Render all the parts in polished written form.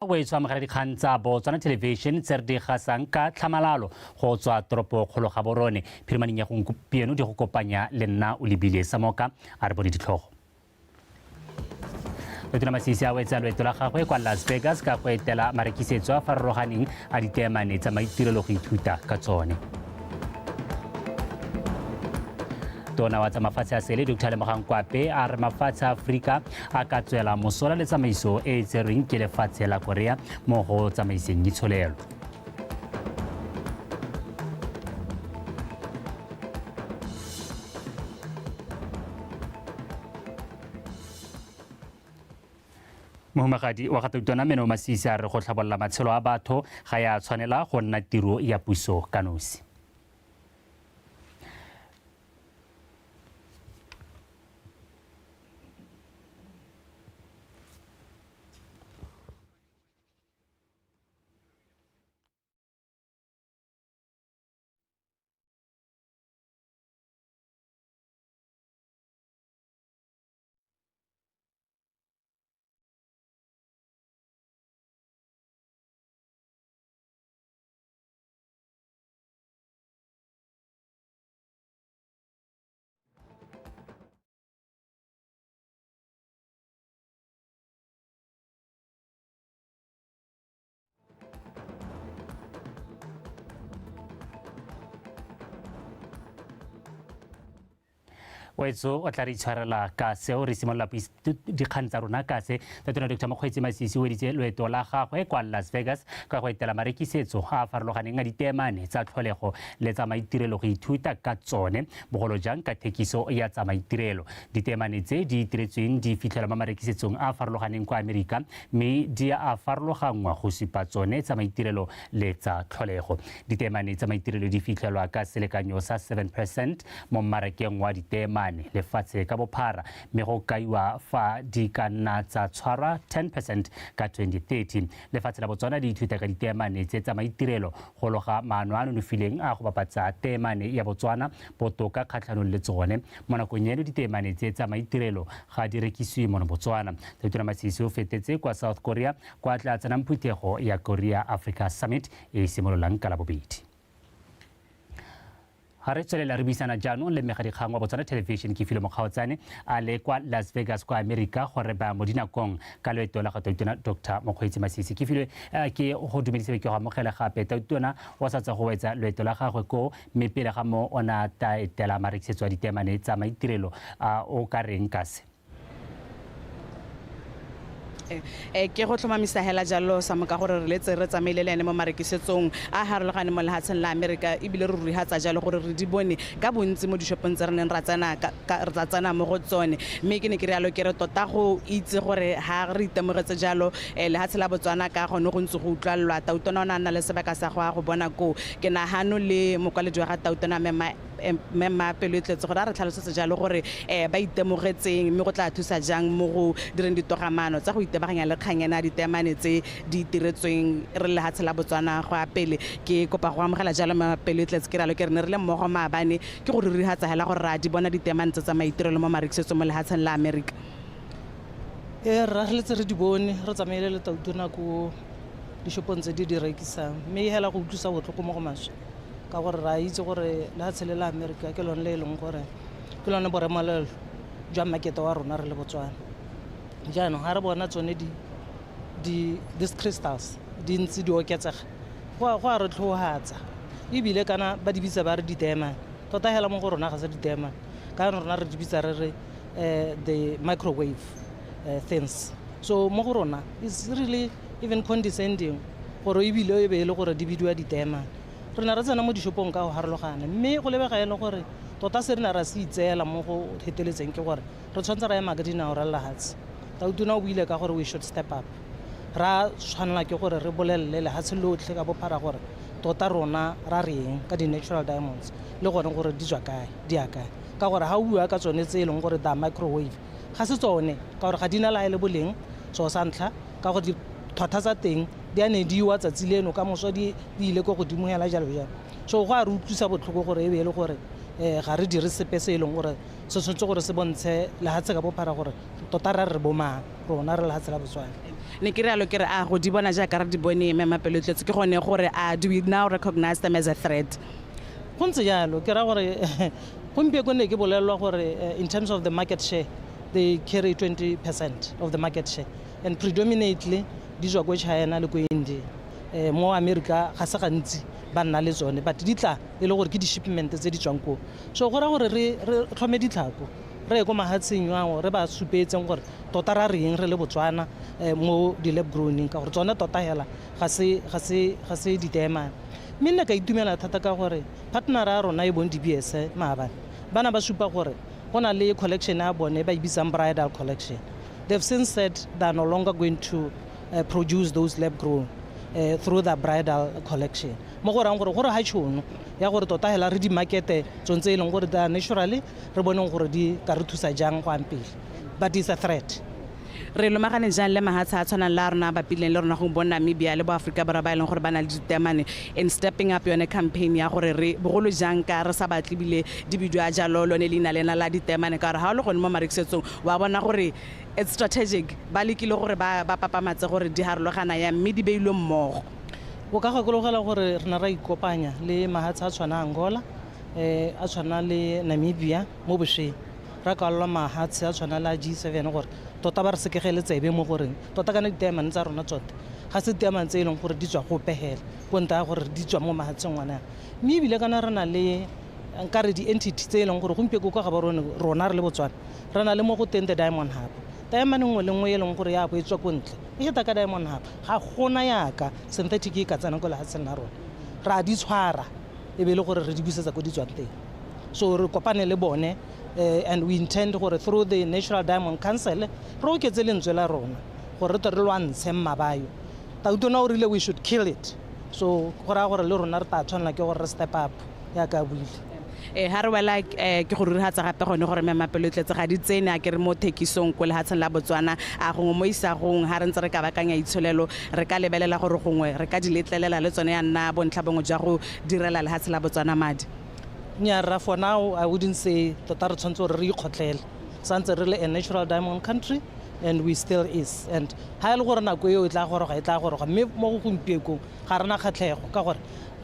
O e tswa amogela dikgang tsa Botswana Television tse re di gasang ka tlhamalalo go tswa toropo kgolo ga borone phirimaneng ya gompieno di go kopanya le nna o lebile Samoka. A re bone ditlhogo. Letona Masisi a wetsa loeto la gagwe kwa Las Vegas ka go etela marekisetso a farologaneng a diteemane tsa maitirelo go ithuta ka tsone. Tona wa tsa mafatshe a sele Dr Lemogang Kwape a re mafatshe a Aforika a ka tswela mosola le tsamaiso e e tserweng ke lefatshe la Korea mo go tsamaiseng itsholelo. Mohumagadi wa ga Meno Masisi a re go tlhabolola matshelo a batho ga ya tshwanela go nna tiro ya puso ka nosi. Wetso o tla re itshwarela ka seo. Re simolola dikgang tsa rona ka se. Tatona Dr Mokgweetsi Masisi o weditse loeto la gagwe kwa Las Vegas ka go etela marekisetso a a farologaneng a diteemane tsa tlholego le tsa maitirelo go ithuta ka tsone, bogolo jang ka thekiso ya tsa maitirelo. Diteemane tse di itiretsweng di fitlhelwa mo marekisetsong a a farologaneng kwa Amerika, mme di a farologanngwa go supa tsone tsa maitirelo le tsa tlholego. Diteemane tsa maitirelo di fitlhelwa ka selekanyo sa 7% mo mmarakeng wa diteemane lefatshe ka bophara, mme go kaiwa fa di ka nna tsa tshwarwa 10% ka 2030. Lefatshe la Botswana di ithuta ka diteemane tse tsa maitirelo go loga maano a nonofileng a go bapatsa teemane ya Botswana botoka kgatlhanong le tsone. Mo nakong eno, diteemane tse tsa maitirelo ga di rekisiwe mono Botswana. Tautona Masisi o fetetse kwa South Korea, kwa tla tsenang phuthego ya Korea Africa Summit e e simololang ka Labobedi. Ga re tswelela re buisana jaanong le mmegadikgang wa Botswana Television ke Filo Mokgaotsane a le kwa Las Vegas kwa America gore ba mo dinakong ka loeto la ga Tautona Dr Mokgweetsi Masisi. Ke filwe ke go dumedise, ke go amogele gape. Tautona o sa tswa go wetsa loeto la gagwe ko, mme pele ga mo o ne a ta etela marekisetso a diteemane tsa maitirelo. A o ka reng ka se? Ke go tlhomamisa hela jalo sa moka gore re letse re tsamaile le ene mo marekisetsong a harologane mo lehatsheng la Amerika, ebile re rurihatsa jalo gore re di bone ka bontsi mo dishopong tse re neng ra tsena re tla tsena mo go tsone. Mme ke ne ke rialo ke re tota go itse gore ha re itemogetse jalo lehatshe la Botswana ka gone go ntse go utlwalelwa. Tautona o ne a nna le sebaka sa go ya go bona koo. Ke nagano le mokwaledi wa ga Tautona Mema Pelo e Tletse gore a re tlhalosetse jalo gore ba itemogetseng, mme go tla thusa jang mo go direng ditogamaano tsa go itebaganya le kgang ena diteemane tse di itiretsweng re lehatshe la Botswana go ya pele. Ke kopa go amogela jalo Mema Pelo e Tletse, ke rialo ke re ne re le mmogo maabane, ke go rurihatsa hela gore ra di bona diteemane tse tsa maitirelo mo marekisetsong mo lehatsheng la Amerika. Ee, rra, re letse re di bone, re tsamaile le Tautona ko dishopong tse di di rekisang, mme hela go utlwisa botlhoko mo go maswe, ka gore re a itse gore lehatshe le la Amerika ke lone le e leng gore ke lone boremelelo jwa market wa rona re le Botswana. Jaanong ga re bona tsone these crystals di ntse di oketsega, go a re tlhohatsa. Ebile kana ba di bitsa ba re di-diamond, tota hela mo go rona ga se di-diamond, ka rona re di bitsa re re the microwave things. So mo go rona it's really even condescending gore ebile e be e le gore di bidiwa di-diamond. Re ne re tsena mo dishopong ka go harologana, mme go lebega e le gore tota se re ne ra se itseela mo go feteletseng ke gore re tshwanetse ra ema ka dinao ra lehatshe. Tautona o buile ka gore we should step up, ra tshwanela ke gore re bolelele lehatshe lotlhe ka bophara gore tota rona ra reng ka di-natural diamonds, le gone gore di tswa kae, di ya kae. Ka gore ga o bua ka tsone tse e leng gore the microwave, ga se tsone, ka gore ga di na le le boleng. So sa ntlha, ka gore ditlhwatlhwa tsa teng di a nediwa tsatsi leno, ka moso di ile ko godimo hela jalo jalo. So go a re utlwisa botlhoko gore e be e le gore ga re dire sepe se e leng gore se tshwanetse gore se bontshe lehatshe ka bophara gore tota ra re bomang. Rona re lehatshe la Botswana. Ne ke rialo ke re a go di bona jaaka re di bone Mme Tletse, ke gone gore a do we now recognize them as a threat? Go ntse jalo. Ke raya gore gompieko ne ke bolelelwa gore in terms of the market share, they carry 20% of the market share, and predominantly di tswa ko China le ko India. Mo America ga se gantsi ba nna le tsone, but di tla e le gore ke di-shipment tse di tswang koo. So go raya gore re tlhome ditlhako, re ye ko mahatsheng ao, re ba supetseng gore tota ra reng re le Botswana mo di-lab growning, ka gore tsone tota hela ga se diteemane. Mme nna ka itumela thata ka gore partner ya rona e bong DBS, maabane bana ba supa gore go na le collection ya bone ba e bitsang bridal collection. They've since said they are no longer going to produce those lab grown through the bridal collection, mo go rayang gore ga tšhono ya gore tota hela re di-markete tsone tse e leng gore da naturally, re boneng gore di ka re thusa jang go yang pele, but it's a threat. Re lomagane jang le mahatshe a tshwanang le a rona a bapileng le rona, go bo Namibia le bo Aforika Borwa, ba e leng gore ba na le ditemane, in stepping up yone campaign ya gore re bogolo jang ka re sa batle ebile di bidiwa jalo lone leina lena la ditemane? Ka gore ga o le gone mo marekisetsong, wa bona gore it's strategic, ba lekile gore ba papamatse gore di harologana yang mme di beilwe mmogo. O ka gakologela gore re ne ra ikopanya le mahatshe a tshwana Angola, a tshwana le Namibia mo bošweng, ra kwalelwa mahatshe a tshwana le a G7 gore tota ba re sekegele tsebe mo goreng tota kana diteemane tsa rona tsote ga se diteemane tse e leng gore di tswa gope hela ko nta ya gore di tswa mo mahatsheng one a. Mme ebile kana re na le nkare di-entity tse e leng gore gompieko kwa ga ba rona re le Botswana re na le mo go teng the Diamond Hub. Diamond nngwe le nngwe e leng gore ya bo e tswa ko ntle e heta ka Diamond Hub, ga gona yaka synthetic e ka tsenang ko lehatsheng la rona. Re a di tshwara e be e le gore re di busetsa ko di tswang teng. So re kopane le bone, and we intend gore through the Natural Diamond Council re oketse lentswe la rona gore re tle re lwantshe mmabayo. Tautona o rile we should kill it, so go raya gore le rona re tla tshwanela ke gore re step up yaka a buile. Ha re wela, ke go rurihatsa gape gone gore Mme Tletse ga di tsene a ke re mo thekisong ko lehatsheng la Botswana. A gongwe mo isagong ha re ntse re ka bakanya itsholelo, re ka lebelela gore gongwe re ka di letlelela le tsone ya nna bontlha bongwe jwa go direla lehatshe la Botswana madi? Nnyaa, for now I wouldn't say. Tota re tshwanetse gore re ikgotlele, santse re le a natural diamond country and we still is, and ha e le gore nako eo e tla goroga, e tla goroga. Mme mo go gompiekong ga rena kgatlhego, ka gore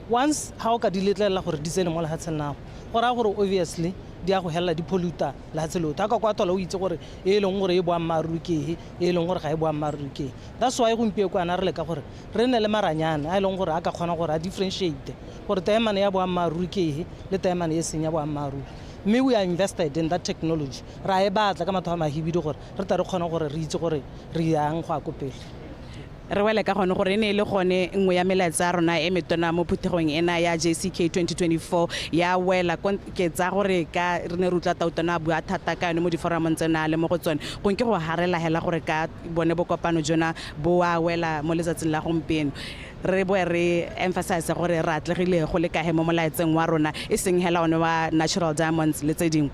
once ha o ka di letlelela gore di tsene mo lehatsheng lago, go raya gore obviously di ya go helela di polluta lehatshe lotlhe. Ka kwa thola o itse gore e leng gore e boammaaruri ke e, e leng gore ga e boammaaruri ke e. That's why gompieko ana re leka gore re nne le maranyane a e leng gore a ka kgona gore a differentiate gore taemane ya boammaaruri ke e le taemane e seng ya boammaaruri. Mme we are invested in that technology, ra e batla ka matho a mahibidu gore re tla re kgone gore re itse gore re yang go ya ko pele. Re wele ka gone gore e ne e le gone nngwe ya melaetsa ya rona e metona mo phuthegong ena ya JCK 2024 ya wela. Ke tsa gore ka re ne re utlwa tautona a bua thata ka yone mo diforamong tsena le mo go tsone, gongwe ke go harela hela gore ka bone bokopano jona bo a wela mo letsatsing la gompieno, re boe re emphasize gore re atlegile go le kae mo molaetseng wa rona, e seng hela one wa natural diamonds le tse dingwe.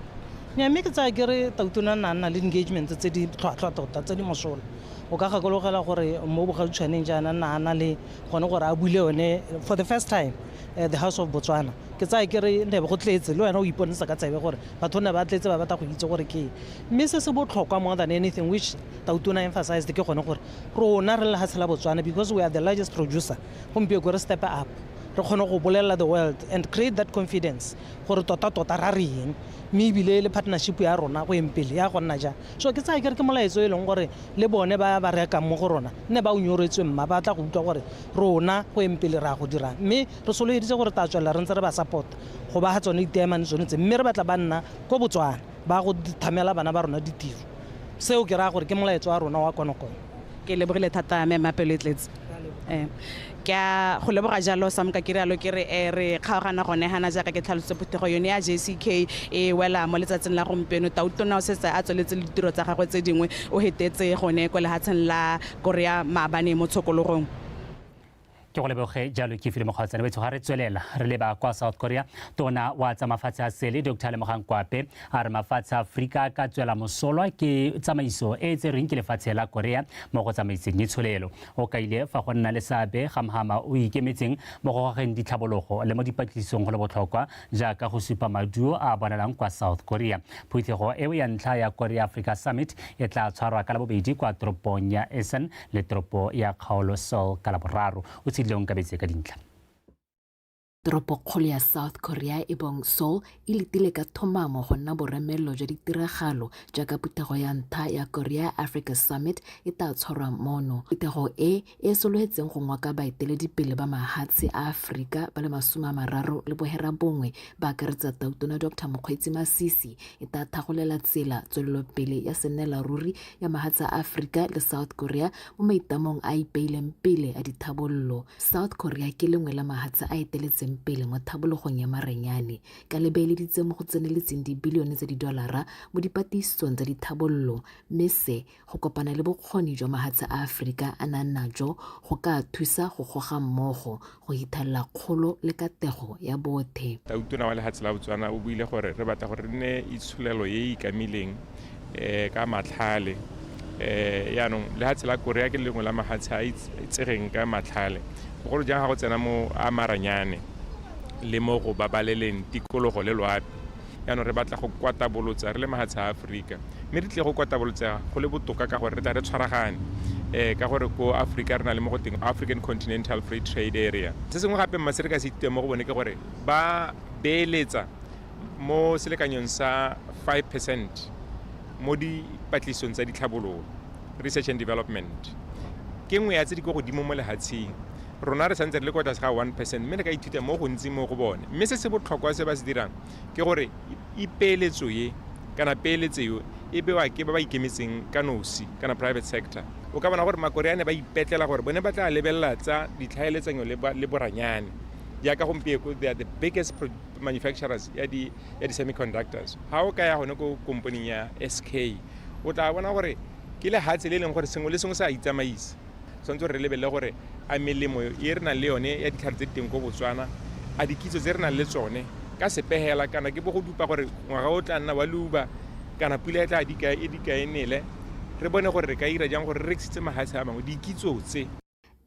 Nya, mme ke tsaya ke re tautona nna le engagement tse di tlhwatlhwa tota, tse di mosola. O ka gakologela gore mo bogautshwaneng jaana nna a na le gone gore a bule yone for the first time the House of Botswana. Ke tsaya ke re ne go tletse, le wena o iponesa ka tsebe gore batho ne ba tletse, ba batla go itse gore ke eng. Mme se se botlhokwa more than anything which tautona emphasized ke gone gore rona re lehatshe la Botswana, because we are the largest producer, gompieko re step up, re kgone go bolelela the world and create that confidence gore tota-tota ra reng, mme ebile le partnership ya rona go eng pele ya go nna jang. So ke tsaya kere ke molaetso e leng gore le bone ba ba rekang mo go rona nne ba o nyoretswe, mma ba tla go utlwa gore rona go eng pele re ya go dirang. Mme re solofeditse gore tla tswelela re ntse re ba support go ba ga tsone diteemane tsone tse, mme re batla ba nna ko Botswana ba go thamela bana ba rona ditiro. Seo ke raya gore ke molaetso wa rona wa konokono. Ke lebogile thata, mme Mmapelo e Tletse. Ke a go leboga jalo samka. Ke rialo ke re re kgaogana gone hana jaaka ke tlhalositse, phuthego yone ya JCK e wela mo letsatsing la gompieno. Tautona o setse a tsweletse le ditiro tsa gagwe tse dingwe, o hetetse gone ko lehatsheng la Korea maabane mo tshokologong. Ke go leboge jalo ke file mokgaotsane wetsho. Ga re tswelela re leba kwa South Korea, tona wa tsa mafatshe a sele Dr Lemogang Kwape a re mafatshe a Aforika a ka tswela mosolwa ke tsamaiso e e tserweng ke lefatshe la Korea mo go tsamaiseng itsholelo. O kaile fa go nna le seabe ga mhama o ikemetseng mo go gogeng ditlhabologo le mo dipatlisisong go le botlhokwa jaaka go supa maduo a a bonalang kwa South Korea. Phuthego eo ya ntlha ya Korea Africa Summit e tla tshwarwa ka Labobedi kwa toropong ya Esan le toropo ya kgaolo Seoul ka Laboraro. O tshedile o nkabetse ka dintlha. Toropokgolo ya South Korea e bong Seoul e letile ka thomamo go nna boremelelo jwa ditiragalo jaaka phuthego ya ntlha ya Korea Africa Summit e tla tshwarwa mono. Phuthego e e sologetseng go ngoka baeteledipele ba mahatshe a Aforika ba le 39 ba akaretsa Tautona Dr Mokgweetsi Masisi e tla thagolela tsela tswelelopele ya sennela ruri ya mahatshe a Aforika le South Korea mo maitamong a ipeileng pele a dithabololo. South Korea ke lengwe la mahatshe a eteletseng pele mo thabologong ya marenyane ka le beeleditse mo go tseneletseng dibilione tsa didolara mo dipatisisong tsa dithabololo, mme se go kopana le bokgoni jwa mahatshe a Aforika a nang najo go ka thusa go goga mmogo go hithelela kgolo le katego ya bothe. Tautona wa lehatshe la Botswana o buile gore re batla gore re nne itsholelo e e ikamileng ka matlhale. Yaanong lehatshe la Korea ke lengwe la mahatshe a itsegeng ka matlhale, bogolo jang ga go tsena mo a maranyane le mo go babaleleng tikologo le loapi. Yaanong re batla go kwatabolotsa re le mahatshe a Aforika, mme re tlile go kwatabolotsa go le botoka ka gore re tla re tshwaragane ka gore ko Aforika re na le mo go teng African Continental Free Trade Area. Se sengwe gape mma se re ka se ithutang mo go bone ke gore ba beeletsa mo selekanyong sa 5% mo dipatlisong tsa ditlhabololo, research and development. Ke nngwe ya tse di ko godimo mo lehatsheng. Rona re santse re le kwa tlase ga 1%, mme re ka ithuta mo gontsi mo go bone. Mme se se botlhokwa se ba se dirang ke gore ipeeletso e kana peeletso eo e bewa ke ba ba ikemetseng ka nosi kana private sector. O ka bona gore Makorea ne ba ipetlela gore bone ba tla lebelela tsa ditlhaeletsanyo le boranyane. Jaaka gompieko they are the biggest manufacturers ya di-semiconductors. Ha o ka ya gone ko komponing ya SK, o tla bona gore ke lehatshe le leng gore sengwe le sengwe se a itsamaisa. Tshwanetse gore re lebelele gore a melemo e re nang le yone ya ditlhare tse di teng ko Botswana, a dikitso tse re nang le tsone ka sepegela kana ke bo go dupa gore ngwaga o tla nna wa leuba kana pula e tla e dika e nele, re bone gore re ka ira jang gore re rekisitse mahatshe a mangwe dikitso tse.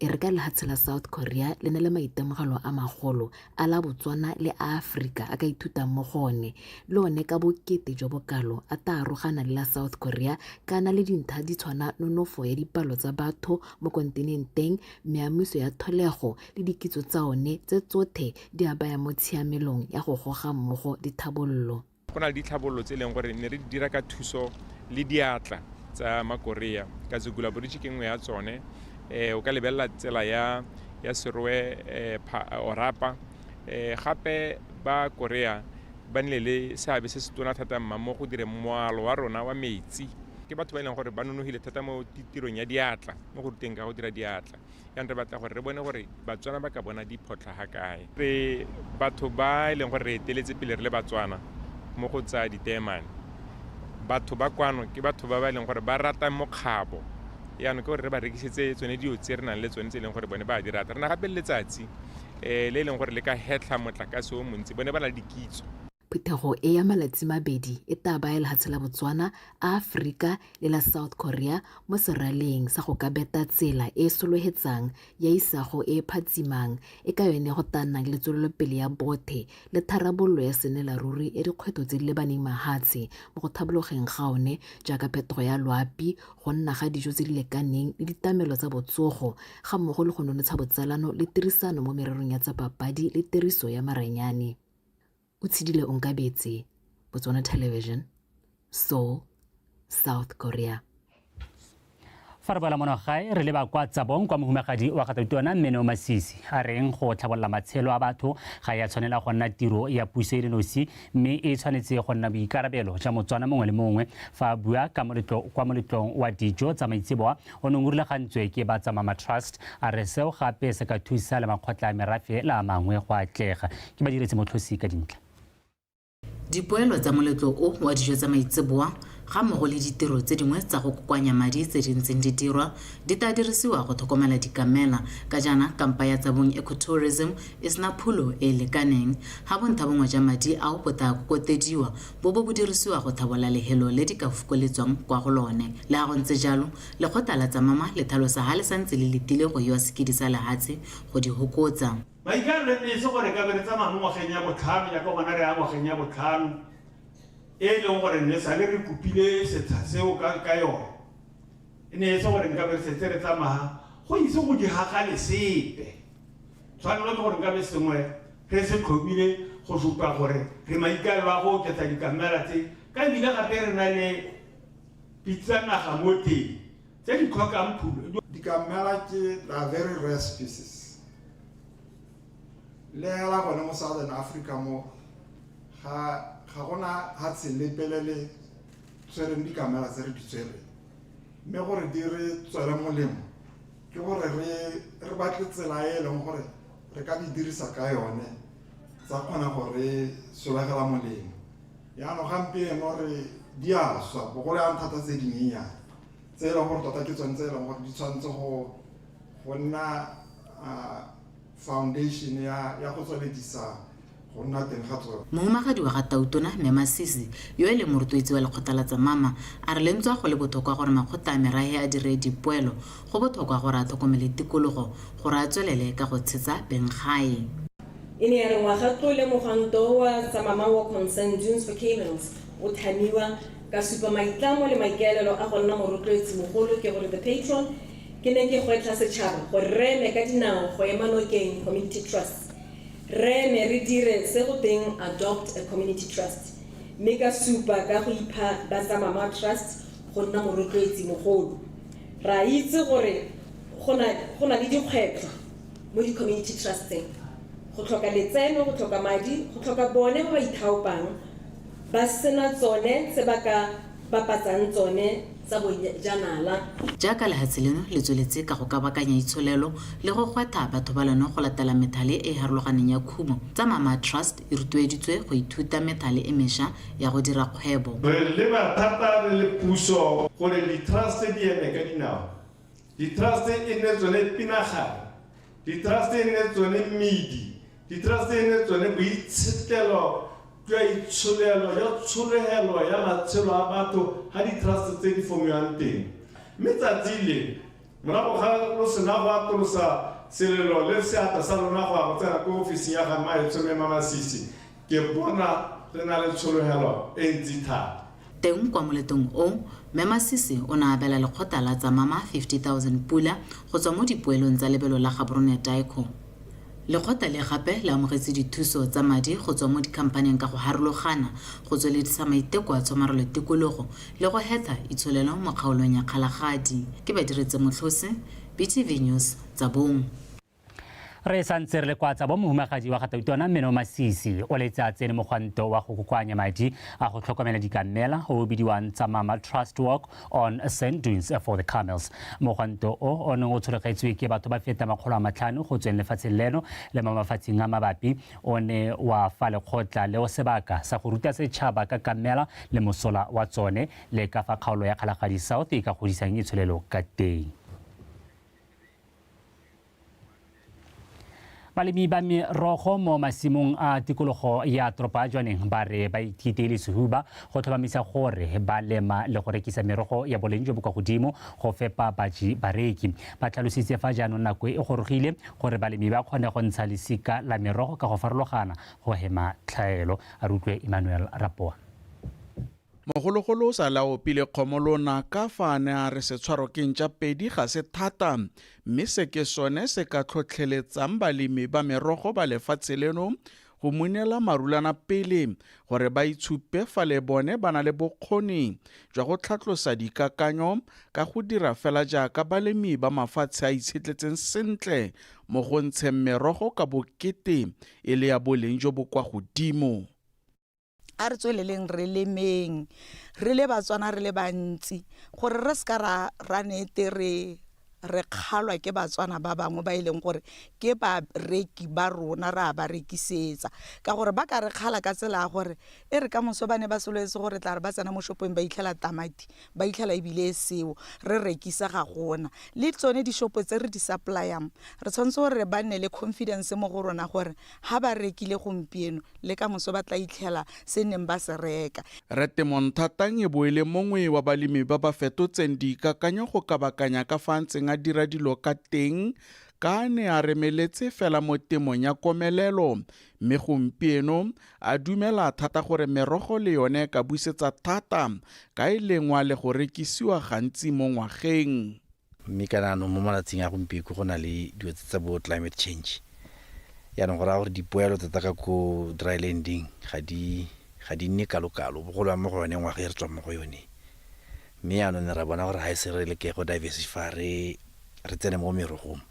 E re ka lehatshe la South Korea le na le maitemogelo a magolo a la Botswana le a Aforika a ka ithutang mo go one, le one ka bokete jo bokalo a ta arogana le la South Korea ka na le dintlha di tshwana nonofo ya dipalo tsa batho mo kontinenteng, meamuso ya tlholego le dikitso tsa one tse tsothe di a baya mo tshiamelong ya go goga mmogo dithabololo. Go na le ditlhabololo tse e leng gore ne re di dira ka thuso le diatla tsa Makorea. Kazukula Bridge ke nngwe ya tsone. O ka lebelela tsela ya Serowe Orapa. Gape ba Korea ba nile le seabe se se tona thata mma mo go direng moalo wa rona wa metsi. Ke batho ba e leng gore ba nonogile thata mo tirong ya diatla, mo go ruteng ka go dira diatla. Jaanong re batla gore re bone gore Batswana ba ka bona diphotlha ga kae. Re batho ba e leng gore re eteletse pele re le Batswana mo go tsa diteemane. Batho ba kwano ke batho ba ba e leng gore ba rata mokgabo. Jaanong ke gore re ba rekisetse tsone dilo tse re nang le tsone tse e leng gore bone ba di rata. Re na gape le letsatsi le e leng gore le ka hetlha motlakase o montsi, bone ba na le dikitso. Phuthego e ya malatsi mabedi e tla baya lehatshe la Botswana, a Aforika le la South Korea mo seraleng sa go ka beta tsela e e sologetsang ya isago e e phatsimang e ka yone go tla nnang le tswelelopele ya bothe le tharabololo ya senelaruri ya dikgwetlho tse di lebaneng mahatshe mo go thabologeng ga one jaaka phetogo ya loapi, go nna ga dijo tse di lekaneng le ditlamelo tsa botsogo ga mmogo le go nonotsha botsalano le tirisano mo mererong ya tsa papadi le tiriso ya maranyane. O tshedile Onkabetse, Botswana Television, Seoul, South Korea. Fa re boela mono gae re leba kwa Tsabong kwa mohumagadi wa ga Mmeno Masisi a reng go tlhabolola matshelo a batho ga ya tshwanela go nna tiro ya puso e le nosi, mme e tshwanetse go nna boikarabelo jwa Motswana mongwe le mongwe. Fa a bua kwa moletlong wa dijo tsa maitseboa o neng o rulagantswe ke ba tsa Mama Trust, a re seo gape se ka thusa le makgotla a merafe le a mangwe go atlega. Ke ba diretse motlhosi ka dintlha. Dipoelo tsa moletlo o wa dijo tsa maitseboa Ga mmogo le ditiro tse dingwe tsa go kokoanya madi tse di ntseng di dirwa, di tla dirisiwa go tlhokomela dikamela, ka jaana kampa ya Tsabong Ecotourism e sena phulo e e lekaneng. Ha bontha bongwe jwa madi ao bo tla kokotediwa bo bo bo dirisiwa go tlhabola lehelo le di ka fokoletswang kwa go lone. Le ha go ntse jalo, lekgotla la Tsamama le tlhalosa ha le santse le letile go hiwa sekidi sa lehatshe go di hokotsa. Maikaelelo e ne e se gore ka be re tsamaya mo ngwageng ya botlhano jaaka gona re ya ngwageng ya botlhano e e leng gore ne sale re kopile setsha seo ka yone. E ne e se gore nkabe re setse re tsamaya go ise go diragale sepe. Tshwanelo ke gore nkabe sengwe re se tlhomile go supa gore re maikaelelo a go oketsa dikamela tse, ka ebile gape re na le pitsanaga mo teng tse di tlhokang phulo. Dikamela ke they are very rare species. Le hela gone mo Southern Africa mo ga gona hatshe lepe le le tshwereng dikamela tse re di tshwereng, mme gore di re tswele molemo ke gore re batle tsela e e leng gore re ka di dirisa ka yone tsa kgona go re solegela molemo. Jaanong gampieno re di a swa, bogolo yang thata tse dinyenyane tse e leng gore tota ke tsone tse e leng gore di tshwanetse go nna foundation ya go tsweledisa go nna teng ga tsone. Mohumagadi wa ga Tautona, Mme Masisi, yo e leng morotloetsi wa lekgotla la Tsamama, a re le ntswa go le botlhokwa gore makgotla a merahe a dire dipoelo, go botlhokwa gore a tlhokomele tikologo gore a tswelele ka go tshetsa benggae. E ne ya re ngwaga tlole mogwanto wa Tsamama Walk on Sand Dunes for Camels o tlhamiwa, ka supa maitlamo le maikaelelo a go nna morotloetsi mogolo, ke gore the patron. Ke ne ke gwetlha setšhaba gore re eme ka dinao go ema nokeng community trusts, re eme re dire se go teng adopt a community trust, mme ka supa ka go ipha ba Tsamama Trust go nna morotloetsi mogolo. Re a itse gore go na le dikgwetlho mo di-community trusteng, go tlhoka letseno, go tlhoka madi, go tlhoka bone ba ba ithaopang ba sena tsone tse ba ka bapatsang tsone tsa bojanala. Jaaka lehatshe leno le tsweletse ka go kabakanya itsholelo le go gwetha batho ba lone go latela methale e e harologaneng ya khumo, Tsamama Trust e rotloeditswe go ithuta methale e mešwa ya go dira kgwebo. Re leba thata re le puso gore di-trust di eme ka dinao. Di-trust e nne tsone pinagare, di-trust e nne tsone medi, di-trust e nne tsone boitshetlelo jwa itsholelo ya tshologelo ya matshelo a batho ga di-trust tse di fomiwang teng. Mme tsatsi le morago ga lo sena go atolosa selelo le seatla sa lona go ya go tsena ko ofising ya ga Mmaetsho Mme Masisi, ke bona re na le tshologelo e ntsi thata. Teng kwa moletong o, Mme Masisi o ne a abela lekgotla la Tsamama 50,000 pula go tswa mo dipoelong tsa lebelo la Gaborone Dyco. Lekgotla le gape le amogetse dithuso tsa madi go tswa mo dikhamphaneng ka go harologana go tsweledisa maiteko a tshomarelo tikologo le go hetha itsholelo mo kgaolong ya Kgalagadi. Ke Badiretse Motlhose, BTV News, Tsabong. Re santse re le kwa Tsabong, mohumagadi wa ga Tautona Mmeno Masisi o letse a tsene mogwanto wa go kokoanya madi a go tlhokomela dikamela o bidiwang Tsamama Trust Walk on Sand Dunes for the Camels. Mogwanto o o neng o tshologetswe ke batho ba feta 500 go tsweng lefatsheng leno le mo mafatsheng a mabapi, o ne wa fa lekgotla leo sebaka sa go ruta setšhaba ka kamela le mosola wa tsone le ka fa kgaolo ya Kgalagadi South e ka godisang itsholelo ka teng. Balemi ba merogo mo masimong a tikologo ya toropo ya Jwaneng ba re ba ithitile sehuba go tlhomamisa gore ba lema le go rekisa merogo ya boleng jo bo kwa godimo go fepa baji bareki. Ba tlhalositse fa jaanong nako e gorogile gore balemi ba kgone go ntsha lesika la merogo ka go farologana go hema tlhaelo. A re utlwe Emmanuel Rapoa. Mogologolo o sa le a opile kgomo lona ka fa a ne a re setshwaro ke ntša pedi ga se thata, mme se ke sone se ka tlhotlheletsang balemi ba merogo ba lefatshe leno go munela marulana pele gore ba itshupe fa le bone ba na le bokgoni jwa go tlhatlosa dikakanyo ka go dira fela jaaka balemi ba mafatshe a itshetletseng sentle mo go ntsheng merogo ka bokete e le ya boleng jo bo kwa godimo. A re tsweleleng re lemeng re le Batswana re le bantsi gore re seka ra nete re Re kgalwa ke Batswana ba bangwe ba e leng gore ke bareki ba rona, re a ba rekisetsa, ka gore ba ka re kgala ka tsela ya gore e re ka moso ba ne ba sololetse gore tla re ba tsena mo shopong ba itlhela tamati, ba itlhela ebile e seo re rekisa ga gona. Le tsone dishopo tse re di supplyang, re tshwanetse gore ba nne le confidence mo go rona gore ha ba rekile gompieno le ka moso ba tla itlhela se neng ba se reka. Rre Temonthatang e bo e le mongwe wa balemi ba ba fetotseng dikakanyo go kabakanya ka fa a ntseng a dira dilo ka teng ka a ne a remeletse fela mo temong ya komelelo, mme gompieno a dumela thata gore merogo le yone e ka busetsa thata ka e lengwa le go rekisiwa gantsi mo ngwageng. Mme kana anong mo malatsing a gompieko go na le dilo tse tsa bo climate change, yaanong go raya gore dipoelo tota ka ko dry landing ga di ga di nne kalo-kalo, bogolo mo go yone ngwaga e re tswang mo go yone. Mme yaanong ne ra bona gore ga e se re leke go diversify, re tsene mo merogong,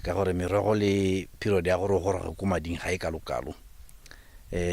ka gore merogo le period ya gore o goroge ko mading ga e kalo-kalo.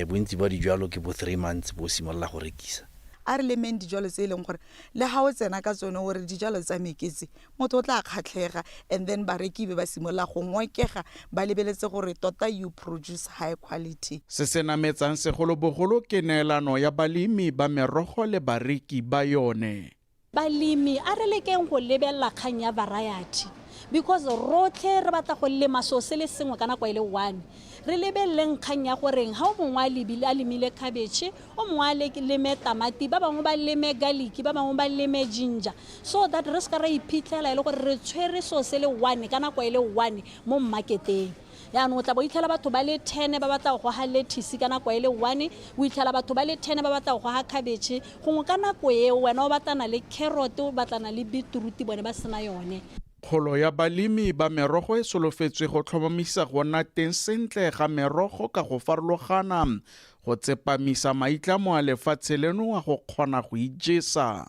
Bontsi ba dijalo ke bo 3 months bo simolola go rekisa. A re lemeng dijalo tse e leng gore le ga o tsena ka tsone gore dijalo tsa meketse, motho o tla kgatlhega, and then bareki be ba simolola go ngokega ba lebeletse gore tota you produce high quality. Se se nametsang segolobogolo ke neelano ya balemi ba merogo le bareki ba yone. Balemi a re lekeng go lebelela kgang ya variety, because rotlhe re batla go lema seo se le sengwe ka nako e le one. Re lebeleleng kgang ya goreng ga o mongwe a lebile a lemile cabbage, o mongwe a leme tamati, ba bangwe ba leme garlic, ba bangwe ba leme ginger, so that re seka ra iphitlhela e le gore re tshwere seo se le one ka nako e le one mo marketeng. Yaanong o tla bo itlhela batho ba le 10 ba batla go goga lettuce ka nako e le one, o itlhela batho ba le 10 ba batla go goga cabbage, gongwe ka nako eo wena o batlana le carrot, o batlana le beetroot, bone ba sena yone. Kgolo ya balemi ba merogo e solofetswe go tlhomamisa go nna teng sentle ga merogo ka go farologana, go tsepamisa maitlamo a lefatshe leno a go kgona go ijesa.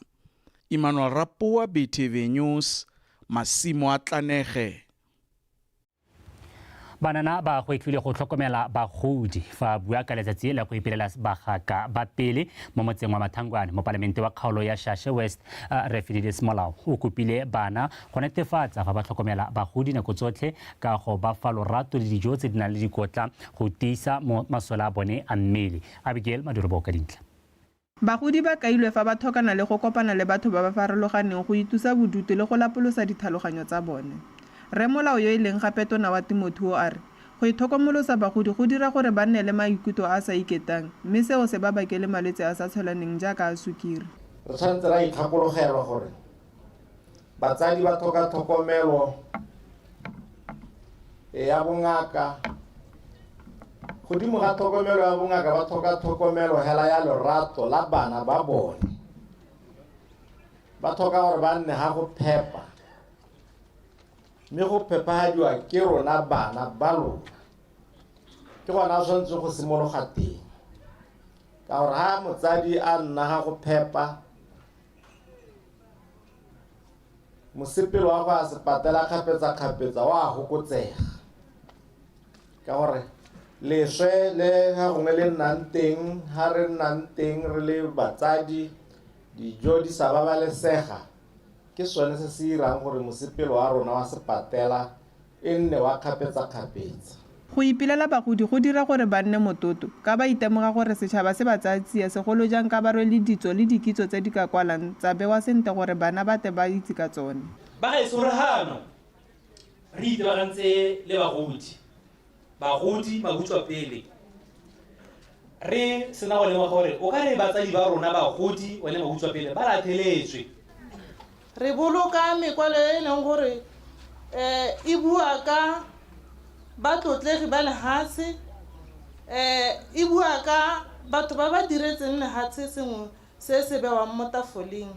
Emmanuel Rapoa, BTV News, Masimo a Tlanege. Banana ba gwetlhile go tlhokomela bagodi fa bua ka letsatsi la go ipelela bagaka ba pele mo motseng wa Mathangwane. Mopalamente wa kgaolo ya Shashe West, Rre Fidelis Molao, o kopile bana go netefatsa fa ba tlhokomela bagodi nako tsotlhe ka go ba fa lorato le dijo tse di nang le dikotla go tiisa masole a bone a mmele. Abigail Madurobo ka dintlha. Bagodi ba kailwe fa ba tlhokana le go kopana le batho ba ba farologaneng go itlosa bodutu le go lapolosa ditlhaloganyo tsa bone. Rre Molao yo e leng gape tona wa temothuo a re go ithokomolosa bagodi go dira gore ba nne le maikutlo a a sa iketlang, mme seo se ba bakele malwetse a sa tshelaneng jaaka a sukiri. Re tshwanetse ra ikgakologelwa gore batsadi ba tlhoka tlhokomelo ya bongaka. Godimo ga tlhokomelo ya bongaka ba tlhoka tlhokomelo hela ya lorato la bana ba bone. Ba tlhoka gore ba nne ga go phepa, mme go phepagadiwa ke rona bana ba lona. Ke gona tshwanetse go simologa teng, ka gore ha motsadi a nna ga go phepa, mosepelo wa go ya sepatela kgapetsa-kgapetsa wa fokotsega, ka gore leswe le ga gongwe le nnang teng, ha re nnang teng re le batsadi, dijo di sa babalesega, ke sone se se irang gore mosepelo wa rona wa sepatela e nne wa kgapetsa-kgapetsa. Go ipelela bagodi go dira gore ba nne mototo, ka ba itemoga gore setšhaba se ba tsaya tsia, segolo jang ka ba rwele ditso le dikitso tse di ka kwalang tsa bewa sentle gore bana ba tle ba itse ka tsone. Bagaetsho, re gano re itebagantse le bagodi, bagodi mabutswa pele, re sena go lemoga gore o ka re batsadi ba rona bagodi one mabutswa pele ba latheletswe. Re boloka mekwalo e leng gore e bua ka batlotlegi ba lehatshe, e bua ka batho ba ba diretseng lehatshe sengwe se se bewang mo tafoleng.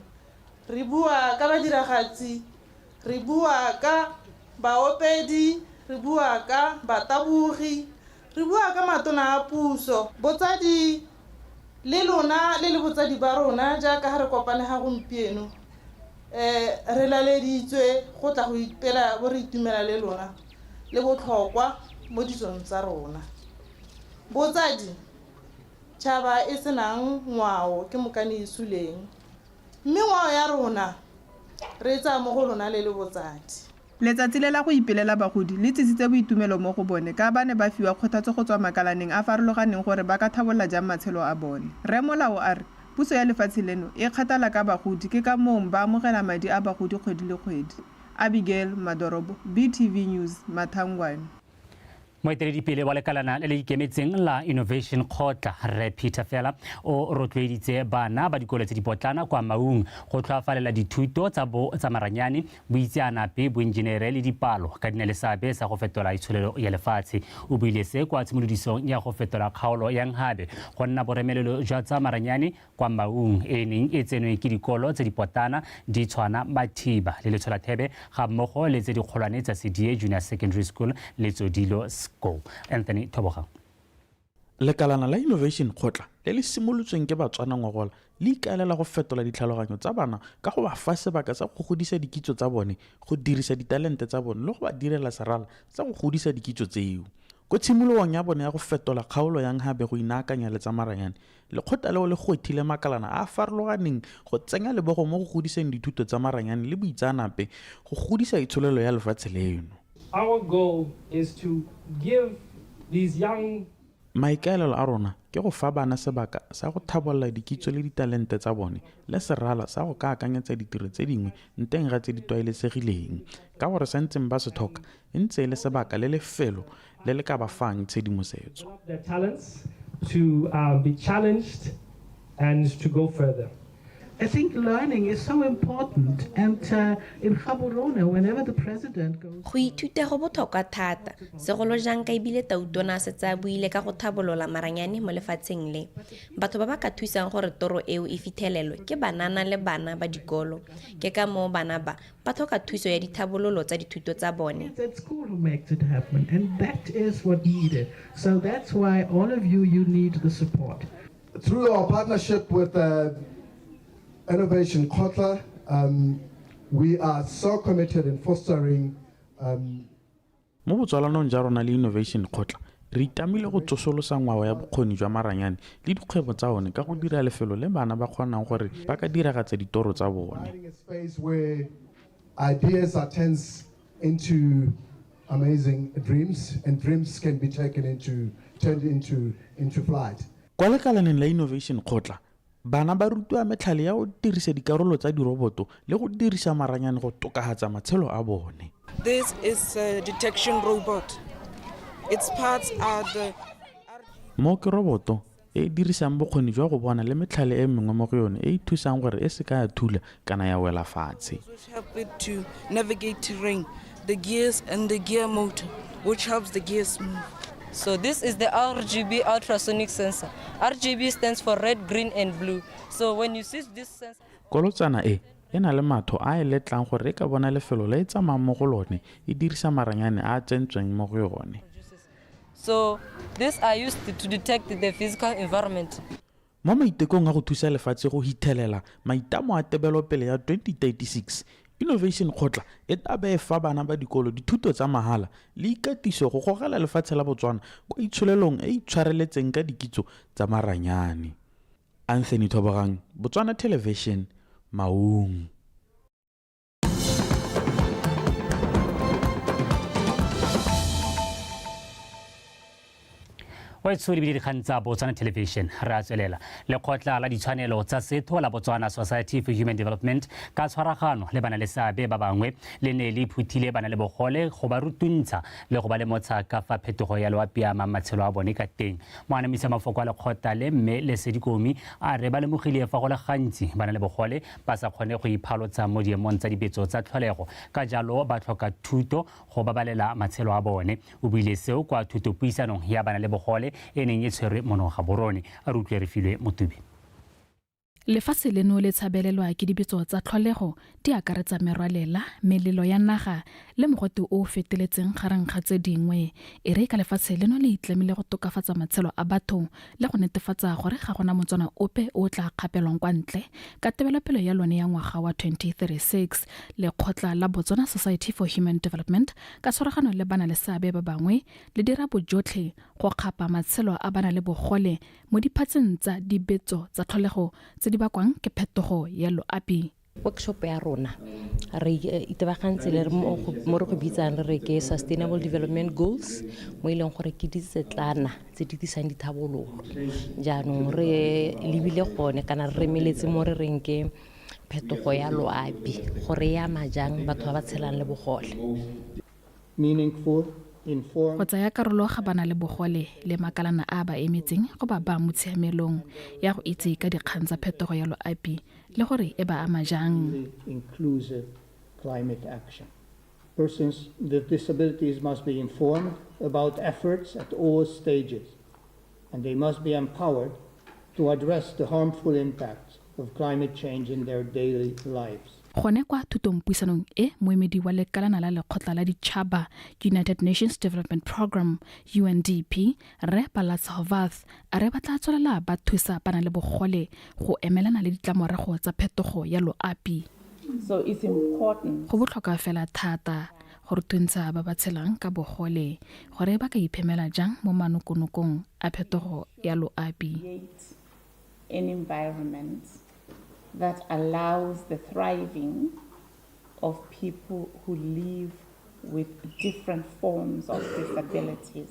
Re bua ka badiragatsi, re bua ka baopedi, re bua ka batabogi, re bua ka matona a puso. Botsadi le lona le le botsadi ba rona jaaka ha re kopane ga gompieno, re laleditswe go tla go ipela bo re itumela le lona le botlhokwa mo ditsong tsa rona. Botsadi, tšhaba e senang ngwao ke mokane e suleng, mme ngwao ya rona Re e tsaya mo go lona le le botsadi. Letsatsi le la go ipelela bagodi le tsisitse boitumelo mo go bone ka ba ne ba fiwa kgothatso go tswa makalaneng a farologaneng gore ba ka thabolola jang matshelo a bone. Rre Molao a re puso ya lefatshe leno e kgathala ka bagodi ke ka moong ba amogela madi a bagodi kgwedi le kgwedi. Abigail Madorobo, BTV News, Mathangwane. Moeteledipele wa lekalana le le ikemetseng la Innovation Kgotla, Rre Peter Fela, o rotloeditse bana ba dikolo tse dipotlana kwa Maung go tlhoafalela dithuto tsa bo tsa maranyane, boitseanape, boenjenere le dipalo ka di na le seabe sa go fetola itsholelo ya lefatshe. O buile se kwa tshimolodisong ya go fetola kgaolo ya Nhabe go nna boremelelo jwa tsa maranyane kwa Maung e e neng e tsenwe ke dikolo tse dipotana di tshwana Mathiba le Letsholathebe ga mmogo le tse dikgolwane tsa Sedie Junior Secondary School le Tsodilo School. Anthony Thobogang. Lekalana la Innovation Kgotla le le simolotsweng ke Batswana ngogola le ikaelela go fetola ditlhaloganyo tsa bana ka go ba fa sebaka sa go godisa dikitso tsa bone, go dirisa ditalente tsa bone le go ba direla serala sa go godisa dikitso tseo. Ko tshimologong ya bone ya go fetola kgaolo ya Nhabe go inaakanya le tsa maranyane, Lekgotla leo le gwethile makalana a a farologaneng go tsenya lebogo mo go godiseng dithuto tsa maranyane le boitseanape go godisa itsholelo ya lefatshe leno. Our goal is to give these young. Maikaelelo a rona ke go fa bana sebaka sa go thabolola dikitso le ditalente tsa bone le serala sa go ka akanyetsa ditiro tse dingwe nteng ga tse di tlwaelesegileng ka gore se ntseng ba se tlhoka e ntse e le sebaka le lefelo le le ka ba fang tshedimosetso. Their talents to be challenged and to go further. I think learning is so important and in Gaborone whenever the president goes. Go ithuta go botlhokwa thata, segolo jang ka ebile Tautona a setse a buile ka go thabolola maranyane mo lefatsheng le. Batho ba ba ka thusang gore toro eo e fithelelwe ke banana le bana ba dikolo. Ke ka moo bana ba, ba tlhoka thuso ya dithabololo tsa dithuto tsa bone. It's at school who makes it happen and that is what needed. So that's why all of you, you need the support. Through our partnership with uh, Innovation Kgotla, um, we are so committed in fostering um, Mo botsalanong ja rona le Innovation Kgotla, re itamile go tsosolosa ngwao ya bokgoni jwa maranyane le dikgwebo tsa one ka go dira lefelo le bana ba kgonang gore ba ka diragatsa ditoro tsa bone. Providing a space where ideas are turned into amazing dreams and dreams can be taken into, turned into, into flight. Kwa lekalaneng la Innovation Kgotla, bana ba rutiwa metlhale ya go dirisa dikarolo tsa diroboto le go dirisa maranyane go tokafatsa matshelo a bone. This is a detection robot. Its parts are the Mo ke roboto e e dirisang bokgoni jwa go bona le metlhale e mengwe mo go yone e e thusang gore e se ka ya thula kana ya wela fatshe. which help it to navigate terrain, the gears and the gear motor, which helps the gears move. So this is the RGB ultrasonic sensor. RGB stands for red, green and blue. So when you see this sensor... Kolotsana e e na le matho a e letlang gore e ka bona lefelo le e tsamayang mo go lone e dirisa maranyane a a tsentsweng mo go yone. So these are used to detect the physical environment. Mo maitekong a go thusa lefatshe go hithelela maitamo a tebelopele ya 2036, Innovation Kgotla e tla be e fa bana ba dikolo dithuto tsa mahala le ikatiso go gogela lefatshe la Botswana kwa itsholelong e e itshwareletseng ka dikitso tsa maranyane. Anthony Thobogang, Botswana Television, Maung. Wa etsho lebile dikgang tsa Botswana Television. Re a tswelela. Lekgotla la ditshwanelo tsa setho la Botswana Society for Human Development ka tshwaragano le bana le seabe ba bangwe le ne le phuthile bana le bogole go ba rutuntsha le go ba lemotsha ka fa phetogo ya loapi amang matshelo a bone ka teng. Moanamisa mafoko a lekgotla le mme Lesedi Komi a re ba lemogile fa go le gantsi bana le bogole ba sa kgone go iphalotsa mo diemong tsa dibetso tsa tlholego, ka jalo ba tlhoka thuto go babalela matshelo a bone. O buile seo kwa thutopuisanong ya bana le bogole e neng e tshwerwe mono Gaborone. A re utlwe Refilwe Motube. Lefatshe leno le tshabelelwa ke dibetso tsa tlholego di akaretsa merwalela, melelo ya naga le mogote o o feteletseng gareng ga tse dingwe. E re ka lefatshe leno le itlamile go tokafatsa matshelo a batho le go netefatsa gore ga gona Motswana ope o o tla kgapelwang kwa ntle ka tebelopele ya lone ya ngwaga wa 2036, lekgotla la Botswana Society for Human Development ka tshwaragano le bana-le-seabe ba bangwe le dira bojotlhe go kgapa matshelo a bana-le-bogole mo diphatseng tsa dibetso tsa tlholego tse di bakwang ke phetogo ya loapi. Workshop ya rona re itebagantse le mo re go bitsang re re ke Sustainable Development Goals, mo e leng gore ke ditsetlana tse di tlisang dithabololo. Jaanong re lebile gone kana re remeletse mo re reng ke phetogo ya loapi, gore e ama jang batho ba ba tshelang le bogole. Go tsaya karolo ga ba na le bogole le makalana a ba emetseng go ba baya mo tshiamelong ya go itse ka dikgang tsa phetogo ya loapi le gore e ba ama jang. Inclusive climate action. Persons with disabilities must be informed about efforts at all stages, and they must be empowered to address the harmful impacts of climate change in their daily lives. Gone kwa thutong puisanong e, moemedi wa lekalana la lekgotla la ditšhaba United Nations Development Programme, UNDP, Rre Balazs Horvath a re ba tla tswelela ba thusa ba na le bogole go emelana le ditlamorago tsa phetogo ya loapi. So it's important. Go botlhokwa fela thata go rutuntsha ba ba tshelang ka bogole gore ba ka iphemela jang mo manokonokong a phetogo ya loapi. An environment that allows the thriving of people who live with different forms of disabilities.